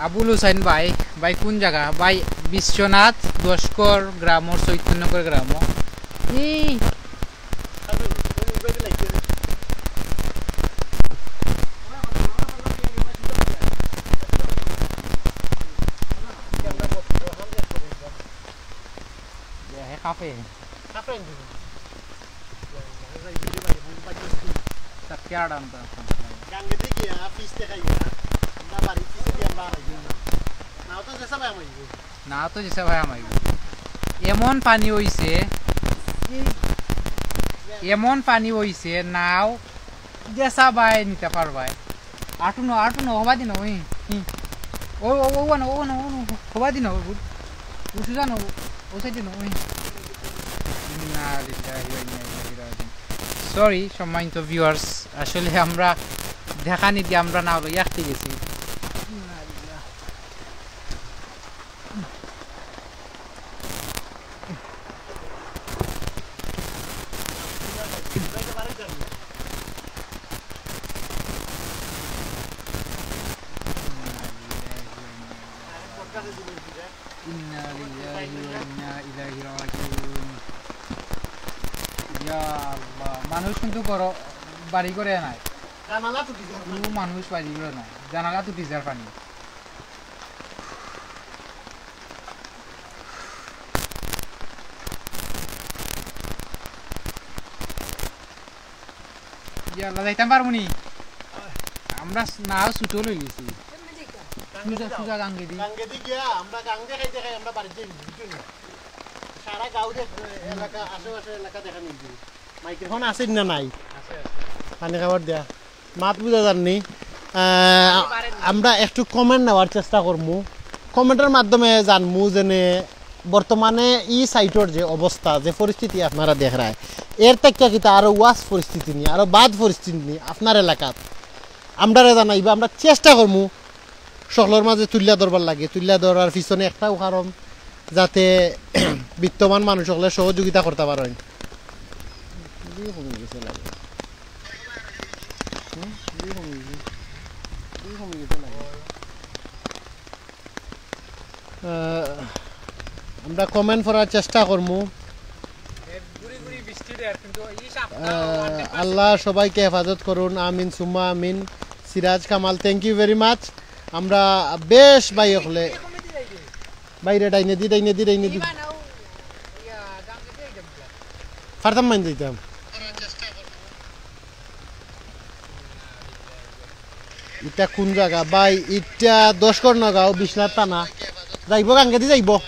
আবুল হুসাইন ভাই, ভাই কোন জাগা? ভাই বিশ্বনাথ দশকর গ্রামর, চৈতন্যগর গ্রামর। এই এ, হে কাঁপে। তার পেয়ারা আনতে আসলাম। গাঙ্গে দিয়ে গিয়া, পিস দেখাই গিয়া, আমরা বাড়ি পিছে দিয়ে আমরা হারাই দিলাম। নাও তো যেসা ভাই আমার। নাও তো যেসা ভাই আমার। এমন পানি অইছে, এমন পানি অইছে, নাও যেসা ভাই নিতে পারবায়। আটু ন, আটু ন, হবা দিন, ওই। হুম। ও, ও, ও, ও, ও, ও, হবা দিন, ও, ও, সুজা ন, ও, ও সাইডে ন, ওই। ইন্না লিল্লাহি ওয়া ইন্না ইলাইহি রাজিউন। Sorry, সম্মানিত viewers, আসলে আমরা দেখানি দিয়ে আমরা না হলো ইয়াকতে গেছি। ইন্না লিল্লাহি ওয়া ইন্না ইলাইহি রাজিউন। ইয়া আল্লাহ, মানুষ কিন্তু ঘর, বাড়ি ঘরে নাই। জানালা টুটি যায়। কোনো মানুষ বাড়ি ঘরে নাই, জানালা টুটি যার পানি। ইয়া আল্লাহ, যাইতাম পারমু নি? আমরা নাও ছুটো লই লিছি। সুজা, সুজা গাঙ্গেদি। গাঙ্গেদি গিয়া আমরা গাঙ্গে খাইতে খাই আমরা বাড়িত যাই, বুঝছো নি? সারা গাঁও দেখ, এলাকা, আশেপাশের এলাকা দেখা মিলবে। মাইক্রোফোন আছে না নাই? পানি খাবার দেয়া। মাত বুঝা যার নি। আহ, আমরা একটু comment নেওয়ার চেষ্টা করমু। Comment-এর মাধ্যমে জানমু যেনে বর্তমানে ই site-র যে অবস্থা, যে পরিস্থিতি আপনারা দেখরায়, এর থাকিয়া কিতা আরো worse পরিস্থিতি নি, আরো bad পরিস্থিতি নি আপনার এলাকাত? আমরারে জানাইবা, আমরা চেষ্টা করমু সকলর মাঝে তুলিয়া ধরবার লাগি। তুলিয়া ধরার পিছনে একটাও কারণ, যাতে বিত্তমান মানুষ সকলে সহযোগিতা করতা পারইন। দুই কমি গেছে লাগে। হুম? দুই কমি গেছে। দুই কমি গেছে লাগে। আহ, আমরা comment পড়ার চেষ্টা করমু। আহ, আল্লাহ সবাইকে হেফাজত করুন, আমিন সুম্মা আমিন। সিরাজ Kamal, thank you very much। আমরা বেশ ভাই অকলে বাইরে ডাইনে দি, ডাইনে দি, ডাইনে দি। ফারতাম মাইন দিতাম। ইটা কোন জাগা ভাই? ইটা দশঘর নগাঁও, বিশ্বনাথ থানা। যাইবো, গাঙ্গেদি যাইবো।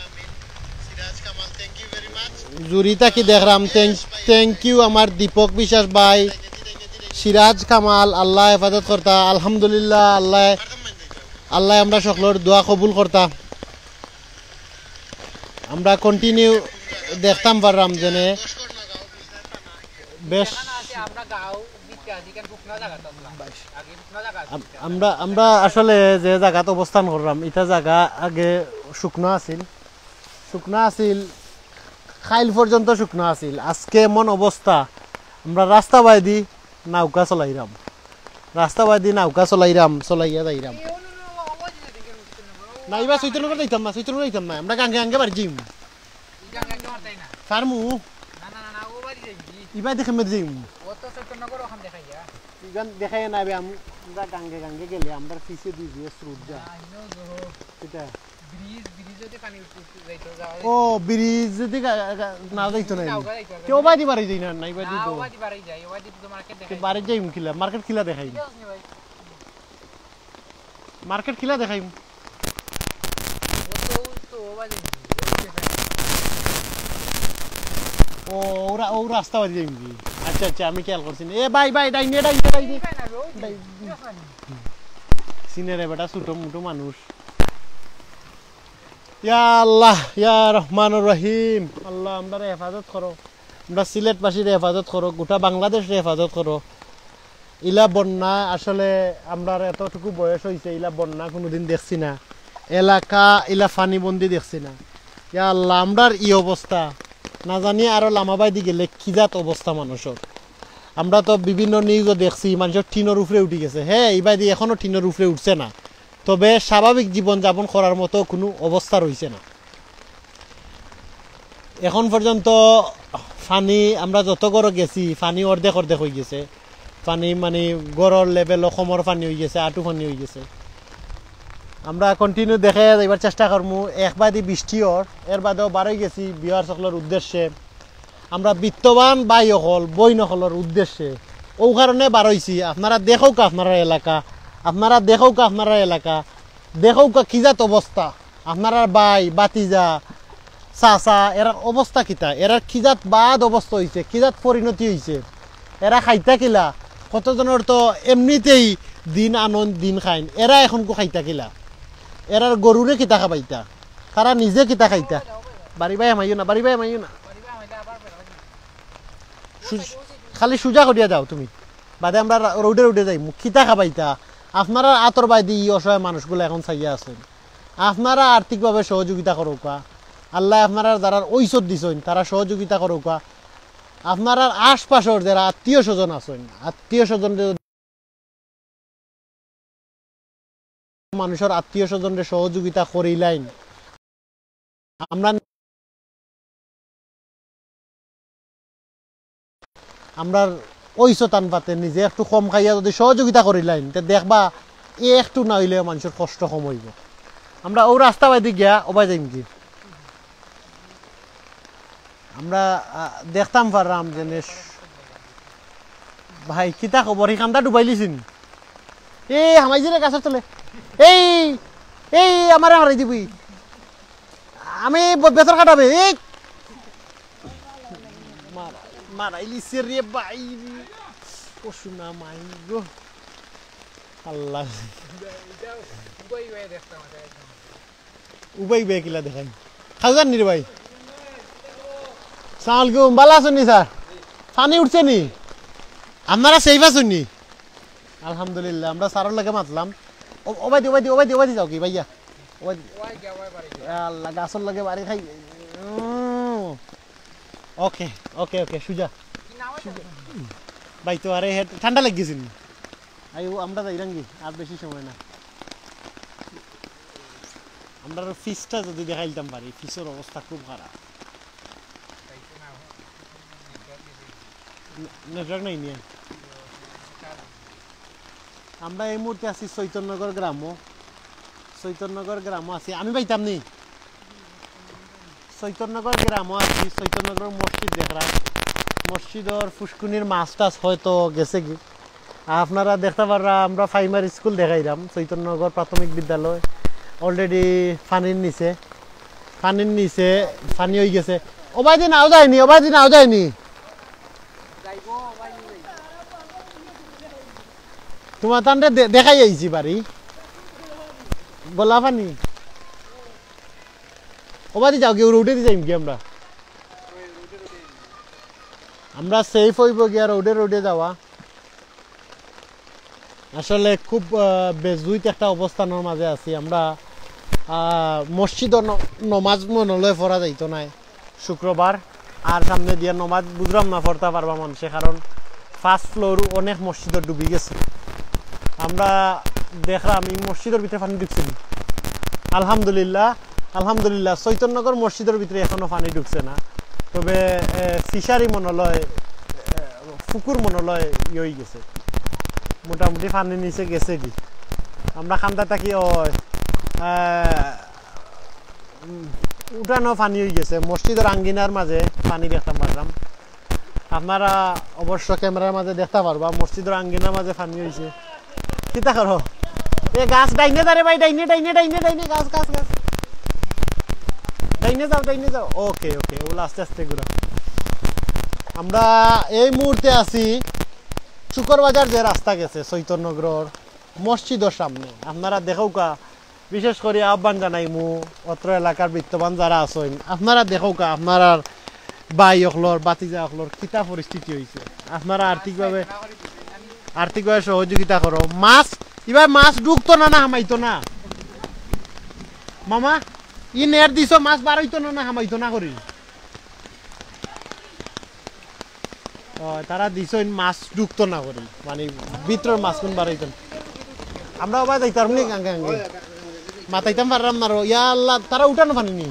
জুড়ি থাকি দেখরাম। Thank, thank you আমার দীপক বিশ্বাস ভাই, সিরাজ কামাল, আল্লাহ হেফাজত করতা। আলহামদুলিল্লাহ, আল্লাহ, আল্লাহ আমরা সকলর দোয়া কবুল করতা। আমরা continue দেখতাম পাররাম যেনে বেশ। আম-, আমরা, আমরা আসলে যে জাগাত অবস্থান কররাম, ইটা জাগা আগে শুকনো আছিল, শুকনো আছিল, খাইল পর্যন্ত শুকনো আছিল। আজকে এমন অবস্থা, আমরা রাস্তা বাইদি নৌকা চলাইরাম, রাস্তা বাইদি নৌকা চলাইরাম, চলাইয়া যাইরাম। না, ইবা চৈতন্যগর যাইতাম না, চৈতন্যগর যাইতাম না, আমরা গাঙ্গে গাঙ্গে বাড়ি যাইমু। ফার্মু? ইবা দেখে মেরে যাইমু। ইগান দেখাই না বে, আম-, আমরা গাঙ্গে গাঙ্গে গেলে আমরা পিছে দুই দিয়ে স্রোত যায়। এটা ও, ব্রিজ যদি গা-, গা-, না যাইতো না। কেউ বাড়ি বাড়ি যাই না, নাই বাড়ি তো। বাড়ি যাই মুখিলা, মার্কেট খিলা দেখাই। মার্কেট খিলা দেখাই। ও, ওরা, ও রাস্তা বাড়ি যাইমু কি? আচ্ছা, আচ্ছা, আমি খেয়াল করছি না। এ ভাই, ভাই, ডাইনে, ডাইনে, ডাইনে। সিনে রে বেটা, ছোট মোটো মানুষ। ইয়া আল্লাহ, ইয়া রহমানুর রহিম। আল্লাহ, আমরারে হেফাজত করো, আমরা সিলেটবাসীরে হেফাজত করো, গোটা বাংলাদেশরে হেফাজত করো। ইলা বন্যা আসলে আমরার এতটুকু বয়স অইছে, ইলা বন্যা কোনোদিন দেখছি না, এলাকা ইলা পানিবন্দি দেখছি না। ইয়া আল্লাহ, আমরার ই অবস্থা, না জানি আরো লামাবাইদি গেলে কি জাত অবস্থা মানুষর। আমরা তো বিভিন্ন নিউজও দেখছি, মানুষর টিনর উপরে উঠি গেছে। হ্যাঁ, ইবাদি এখনো টিনর উপরে উঠছে না, তবে স্বাভাবিক জীবন যাপন করার মতো কোনো অবস্থা রইছে না। এখন পর্যন্ত পানি, আমরা যত ঘরো গেছি, পানি অর্ধেক অর্ধেক অই গেছে। পানি মানে ঘরর লেভেলও কমর পানি অই গেছে, আটু পানি অই গেছে। আমরা continue দেখে যাইবার চেষ্টা করমু। এক বাদি বৃষ্টি অর, এর বাদেও বারই গেছি ভিউয়ার্স সকলর উদ্দেশ্যে। আমরা বিত্তবান ভাই অকল, বইন অকলর উদ্দেশ্যে ও কারণে বারইছি। আপনারা দেখউক্কা আপনারার এলাকা, আপনারা দেখউক্কা আপনারার এলাকা, দেখউক্কা কি জাত অবস্থা। আপনারার ভাই, ভাতিজা, চাচা, এরার অবস্থা কিতা? এরার কি জাত বাদ অবস্থা অইছে, কি জাত পরিণতি অইছে? এরা খাইতা কিলা? কতজনর তো এমনিতেই দিন আনইন, দিন খাইন, এরা এখনকু খাইতা কিলা? এরার গরুরে কিতা খাবাইতা? তারা নিজে কিতা খাইতা? বাড়ি বায় হামাইও না, বাড়ি বায় হামাইও না। সুজ-, খালি সুজা করিয়া যাও তুমি, বাদে আমরা রা-, রোডে রোডে যাইমু। কিতা খাবাইতা? আপনারার আতর বায়দি ই অসহায় মানুষগুলা এখন চাইয়া আছইন। আপনারা আর্থিকভাবে সহযোগিতা করউক্কা। আল্লায় আপনারার যারার ঔষধ দিছইন, তারা সহযোগিতা করউক্কা। আপনারার আশপাশর যারা আত্মীয় স্বজন আছইন, আত্মীয় স্বজনরে মানুষর আত্মীয় স্বজনরে সহযোগিতা করিলাইন। আমরা, আমরার ওই শতান পাতে নিজে একটু কম খাইয়া যদি সহযোগিতা করিলাইন, তে দেখবা এ একটু না অইলেও মানুষর কষ্ট কম অইবো। আমরা ও রাস্তা বাইদি গিয়া ওবায় যাইমু কি? আমরা, আহ, দেখতাম পাররাম যে নেশ-, ভাই, কিতা খবর? হি কান্দা ডুবাইলিছি নি? এ, হামাইজি রে গাছর তলে। এই, এই, আমারে হারাই দিবি। আমি ব-, বেতর কাটাবে। এই। মারা-, মারাইলিছে রে ভাই। ও সোনা মাই গো। আল্লাহ। উবাই উবাই কিলা দেখাই। খাওয়া যাননি রে ভাই? সালাম আলাইকুম, ভালা আছইন নি স্যার? পানি উঠছে নি? আপনারা safe আছইন নি? আলহামদুলিল্লাহ, আমরা স্যারর লগে মাতলাম। ও, ওবায়দি, ওবায়দি, ওবায়দি, ওবায়দি যাও কি ভাইয়া? ওবায়দি। আল্লাহ, গাছর লগে বাড়ি খাই। উম। OK, OK, OK, সুজা। সুজা। ভাই, তো আরে হে ঠান্ডা লাগিগেছে নি? আই, ও, আমরা যাইরাম গি, আর বেশি সময় না। আমরার পিছটা যদি দেখাইতাম পারি, পিছর অবস্থা খুব খারাপ। নে-, network নাই নি? আমরা এই মুহূর্তে আছি চৈতন্যনগর গ্রামো। চৈতন্যনগর গ্রামো আছি, আমি পাইতাম নি। চৈতন্যনগর গ্রামো আছি, চৈতন্যনগর মসজিদ দেখরা। মসজিদর ফুসকুনির মাছ টাছ হয়তো গেছে কি। আপনারা দেখতা পাররা, আমরা প্রাইমারি স্কুল দেখাইলাম, চৈতন্যনগর প্রাথমিক বিদ্যালয়। Already পানির নিচে, পানির নিচে পানি অইগেছে। ওবায়দি নাও যায়নি, ওবায়দি নাও যায়নি। তুমার তানরে দে-, দেখাই আইছি বাড়ি। গলা পানি। ওবায়দি যাও গিয়া, রোডেদি যাইমু গি আমরা। আমরা সেফ অইবো গিয়া রোডে রোডে যাওয়া। আসলে খুব, আহ, বেজুইত একটা অবস্থানর মাঝে আছি আমরা। আহ, মসজিদো ন-, নমাজ মনো লয় পড়া যাইতো নায় শুক্রবার, আর সামনে দিয়া নমাজ বুঝরাম না পড়তা পারবা মানষে, কারণ ফার্স্ট ফ্লোর অনেক মসজিদো ডুবি গেছে। আমরা দেখরাম এই মসজিদর ভিতরে পানি ঢুকছে নি। আলহামদুলিল্লাহ, আলহামদুলিল্লাহ, চৈতন্যনগর মসজিদর ভিতরে এখনো পানি ঢুকছে না, তবে, এ, ফিশারি মনো লয়, এ, পুকুর মনো লয় ইয়ে অইগেছে, মোটামুটি পানির নিচে গেছে গি। আমরা কান্দা থাকি ওই, এ, উম, উঠানো পানি অইগেছে, মসজিদর আঙ্গিনার মাঝে পানি দেখতাম পারলাম। আপনারা অবশ্য ক্যামেরার মাঝে দেখতা পারবা, মসজিদর আঙ্গিনার মাঝে পানি অইছে। কিতা করো? এ গাছ ডাইনে যা রে ভাই, ডাইনে, ডাইনে, ডাইনে, ডাইনে, গাছ, গাছ, গাছ। ডাইনে যাও, ডাইনে যাও। ওকে, ওকে, ওলা আস্তে আস্তে ঘুরা। আমরা এই মুহূর্তে আছি শুকরবাজার যে রাস্তা গেছে চৈতন্যনগর মসজিদর সামনে। আপনারা দেখউক্কা, বিশেষ করি আহ্বান জানাইমু অত্র এলাকার বিত্তবান যারা আছইন, আপনারা দেখউক্কা আপনারার ভাই অকলর, ভাতিজা অকলর কিতা পরিস্থিতি অইছে। আপনারা আর্থিকভাবে, আর্থিকভাবে সহযোগিতা করো। মাছ, ইবার মাছ ঢুকতো না, না হামাইতো না? মামা, ই নেট দিছো, মাছ বারইতো না, না হামাইতো না করি? ও, তারা দিছইন মাছ ঢুকতো না করি, মানে ভিতরর মাছ কুন বারইতো না। আমরা ওবা যাইতাম নি গাঙ্গে গাঙ্গে। মাতাইতাম পারলাম না রো। ইয়া আল্লাহ, তারা উঠানো পানি নি।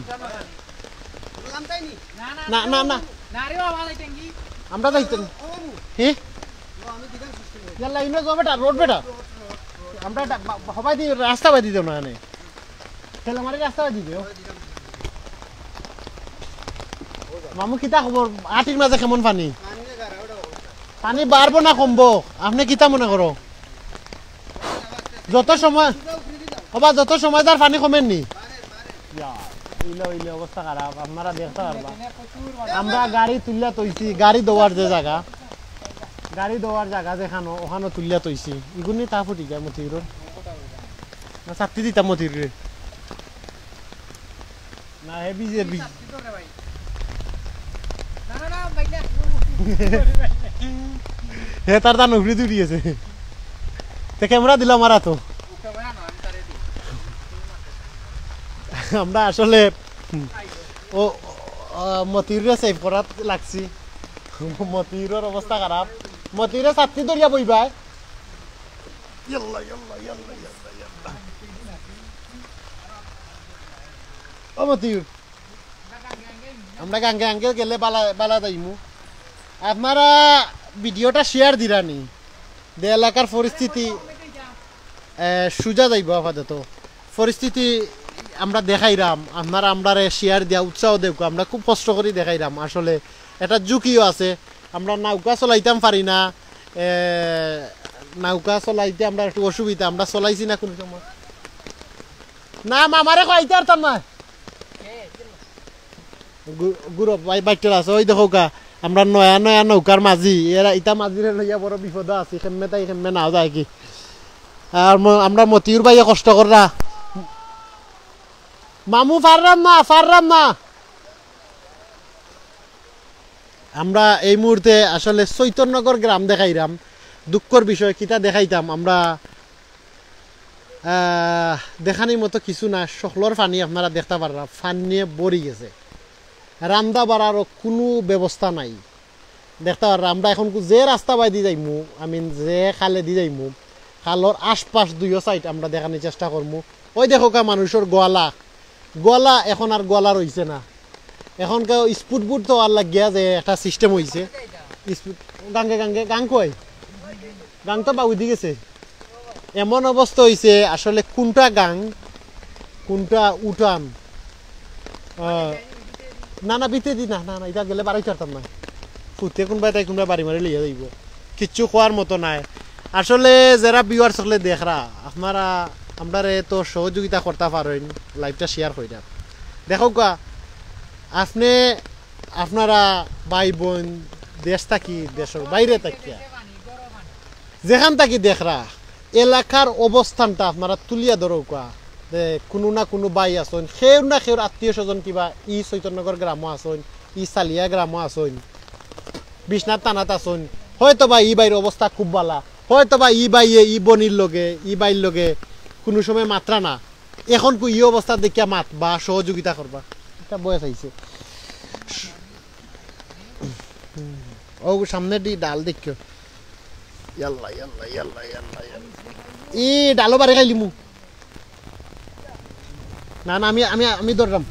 না, না, না। আমরা যাইতাম। হে? ইয়াল্লা, ইনো যাও বেটা, রোড বেটা। আমরা ডা-, বা-, হবাই দি, রাস্তা বাদি দেও না এনে। ঠেলা মারি রাস্তা বাদি দেও। মামু, কিতা খবর? আটির মাঝে কেমন পানি? পানি বাড়বো না কমবো? আপনে কিতা মনে করো? যত সময়, ওবা, যত সময় যার পানি কমের নি? ইয়া, ইলে, ইলে অবস্থা খারাপ, আপনারা দেখতা পারবা। আমরা গাড়ি তুলিয়া থইছি, গাড়ি ধোয়ার যে জাগা, গাড়ি ধোয়ার জাগা যেখানো, ওখানো তুলিয়া থইছি। ইগুনি তা ফুটি যায় মতিউরর। না, ছাত্তি দিতাম মতিউররে। না, হে ভিজে, ভিজে। হে তার তান উপরে দৌড়ি গেছে। তে ক্যামেরা দিলাম আর তো। আমরা আসলে, ও, ও, মতিউররে সেভ করাত লাগছি। মতিউরর অবস্থা খারাপ। মতিউরে ছাত্তি ধরিয়া বইবায়। ইয়াল্লা, ইয়াল্লা, ইয়াল্লা, ইয়াল্লা, ইয়াল্লা। ও মতিউর, আমরা গাঙ্গে আঙ্গে গেলে বালা, বালা যাইমু। আপনারা ভিডিওটা শেয়ার দিরানি, যে এলাকার পরিস্থিতি, এ, সুজা যাইব আপাতত। পরিস্থিতি আমরা দেখাইরাম, আপনারা আমরারে শেয়ার দিয়া উৎসাহ দেউক্কা, আমরা খুব কষ্ট করি দেখাইরাম। আসলে এটা ঝুঁকিও আছে, আমরা নৌকা চলাইতাম পারি না, এ, নৌকা চলাইতে আমরা একটু অসুবিধা, আমরা চলাইছি না কোনো সময়। না, মামারে কইতে পারতাম না। গু-, গুরু ভাই, বাইকটা আছে, ওই দেখউক্কা, আমরা নয়া নয়া নৌকার মাঝি, এরা ইতা মাঝিরে লইয়া বড় বিপদ আছি, কেমনে তাই কেমনে না যায় কি। আর ম-, আমরা মতিউর ভাইয়ে কষ্ট কররা। মামু, পাররাম না, পাররাম না। আমরা এই মুহূর্তে আসলে চৈতন্যনগর গ্রাম দেখাইরাম। দুঃখর বিষয়, কিতা দেখাইতাম আমরা, আহ, দেখানির মতো কিছু না, সকলর পানি আপনারা দেখতা পাররা, পানিয়ে ভরি গেছে। রান্দা বাড়ারও কুনু ব্যবস্থা নাই। দেখতা পাররা, আমরা এখন কু-, যে রাস্তা বায়দি যাইমু, I mean, যে খালেদি যাইমু, খালর আশপাশ দুইও সাইড আমরা দেখানির চেষ্টা করমু। ওই দেখউক্কা মানুষর গোয়ালা, গোয়ালা এখন আর গোয়ালা রইছে না। এখন কেউ স্পুট বুট তো আর লাগিয়া যে একটা সিস্টেম অইছে। স্পুট, গাঙ্গে গাঙ্গে, গাং কই? গাং তো বাউদি গেছে। এমন অবস্থা অইছে, আসলে কুনটা গাং, কুনটা উঠান। আহ, না, না, ভিতরে দি না, না, না, ইটা গেলে বাড়াইতাম পারতাম না। ফুতে কুনবায় তাই কুনবায় বাড়ি মারি লইয়া যাইবো, কিচ্ছু কওয়ার মতো নাই। আসলে যেরা viewers অকলে দেখরা, আপনারা আমরারে তো সহযোগিতা করতা পারইন, live টা share কইরা। দেখউক্কা, আপনে, আপনারা ভাই বইন দেশ থাকি, দেশর বাইরে থাকিয়া যেখান থাকি দেখরা, এলাকার অবস্থানটা আপনারা তুলিয়া ধরউক্কা। যে কুনু না কুনু ভাই আছইন, কেউর না কেউর আত্মীয় স্বজন কিবা ই চৈতন্যগর গ্রামো আছইন, ই সালিয়া গ্রামো আছইন, বিশ্বনাথ থানাত আছইন, হয়তো বা ই ভাইর অবস্থা খুব ভালা, হয়তো বা ই ভাইয়ে ই বইনর লগে, ই ভাইর লগে কুনু সময় মাতরা না, এখন কু ই অবস্থা দেখিয়া মাতবা, সহযোগিতা করবা। ইটা বয়স আইছে। ও সামনেদি ডাল দেখিও। ইয়াল্লা, ইয়াল্লা, ইয়াল্লা, ইয়াল্লা, ইয়াল্লা। ই ডালো বাড়ি খাইলিমু। না, না, আমি, আমি, আমি ধরলাম।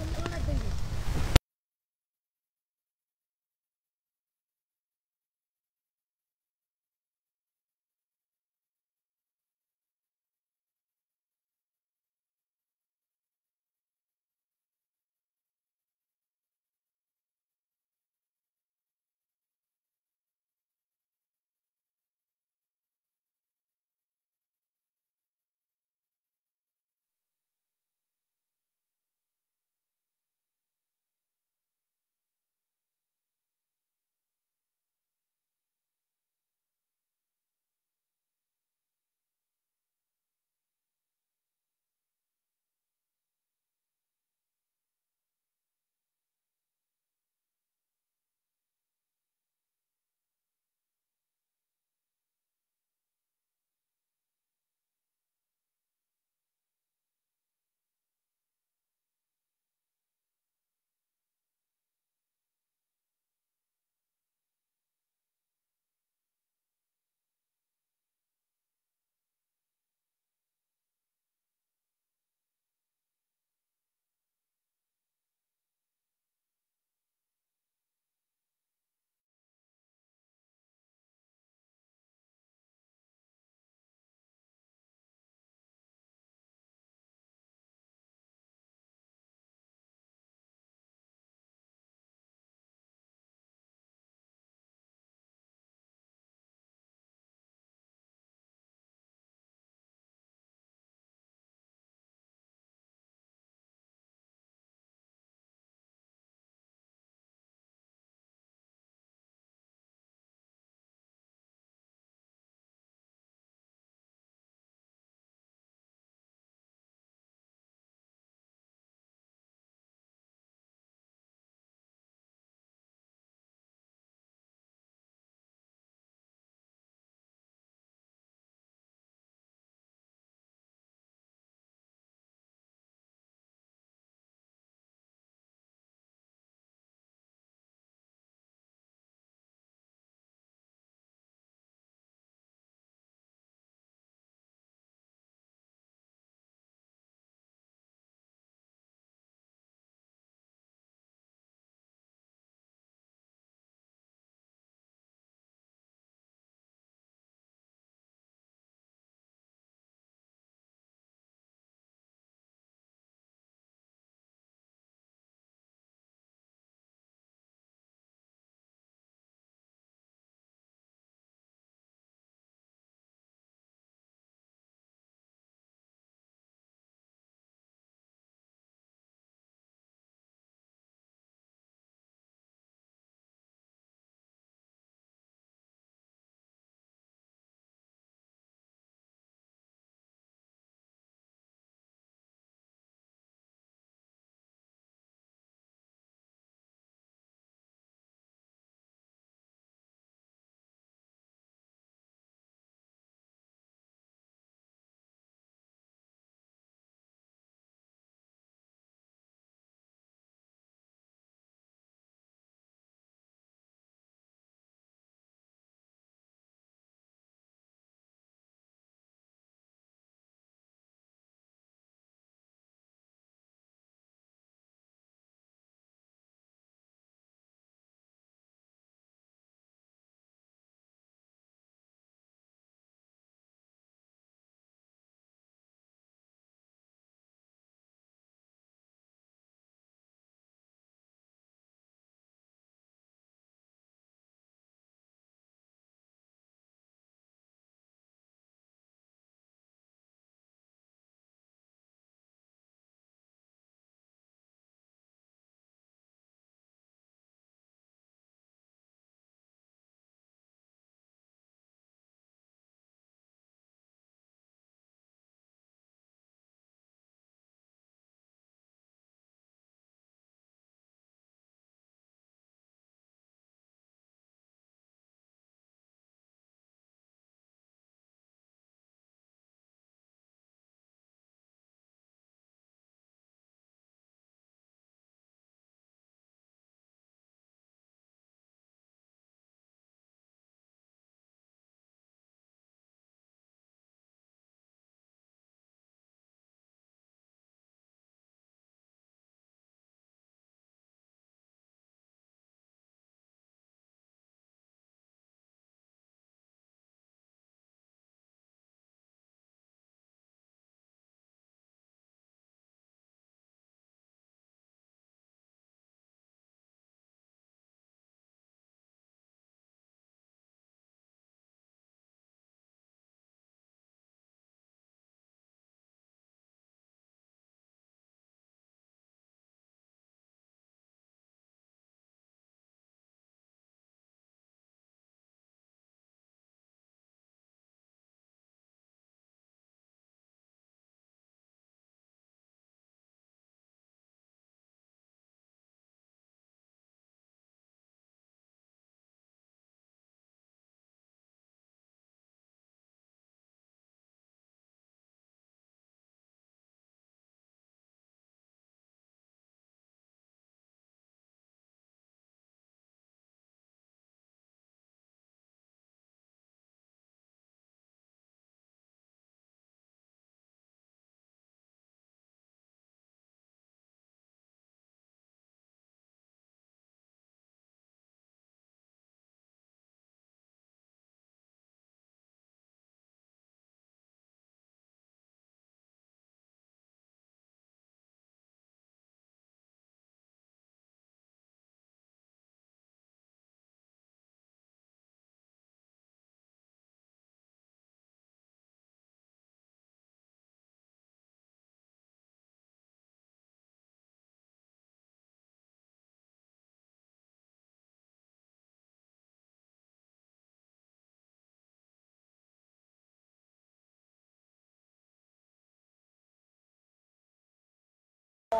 ও,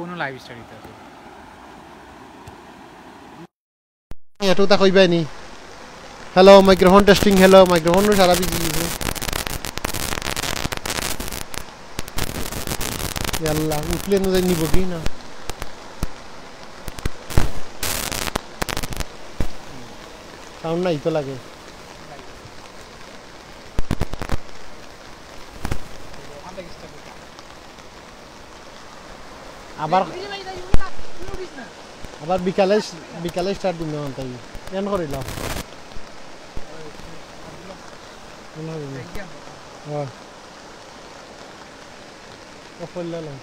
নো লাইভ স্টার্ট দিতে আছে। এটুকু তা কইবায় নি। Hello, microphone testing, hello, microphone সারা বিজি দিছে। ইয়াল্লা, উঠলে না যাই নিব কি না? সাউন্ড নাই তো লাগে। আবার, আবার বিকালে, বিকালে স্টার্ট দিন না তাই। এন করিলাম। এন করিলাম। হ্যাঁ। ও করলে না।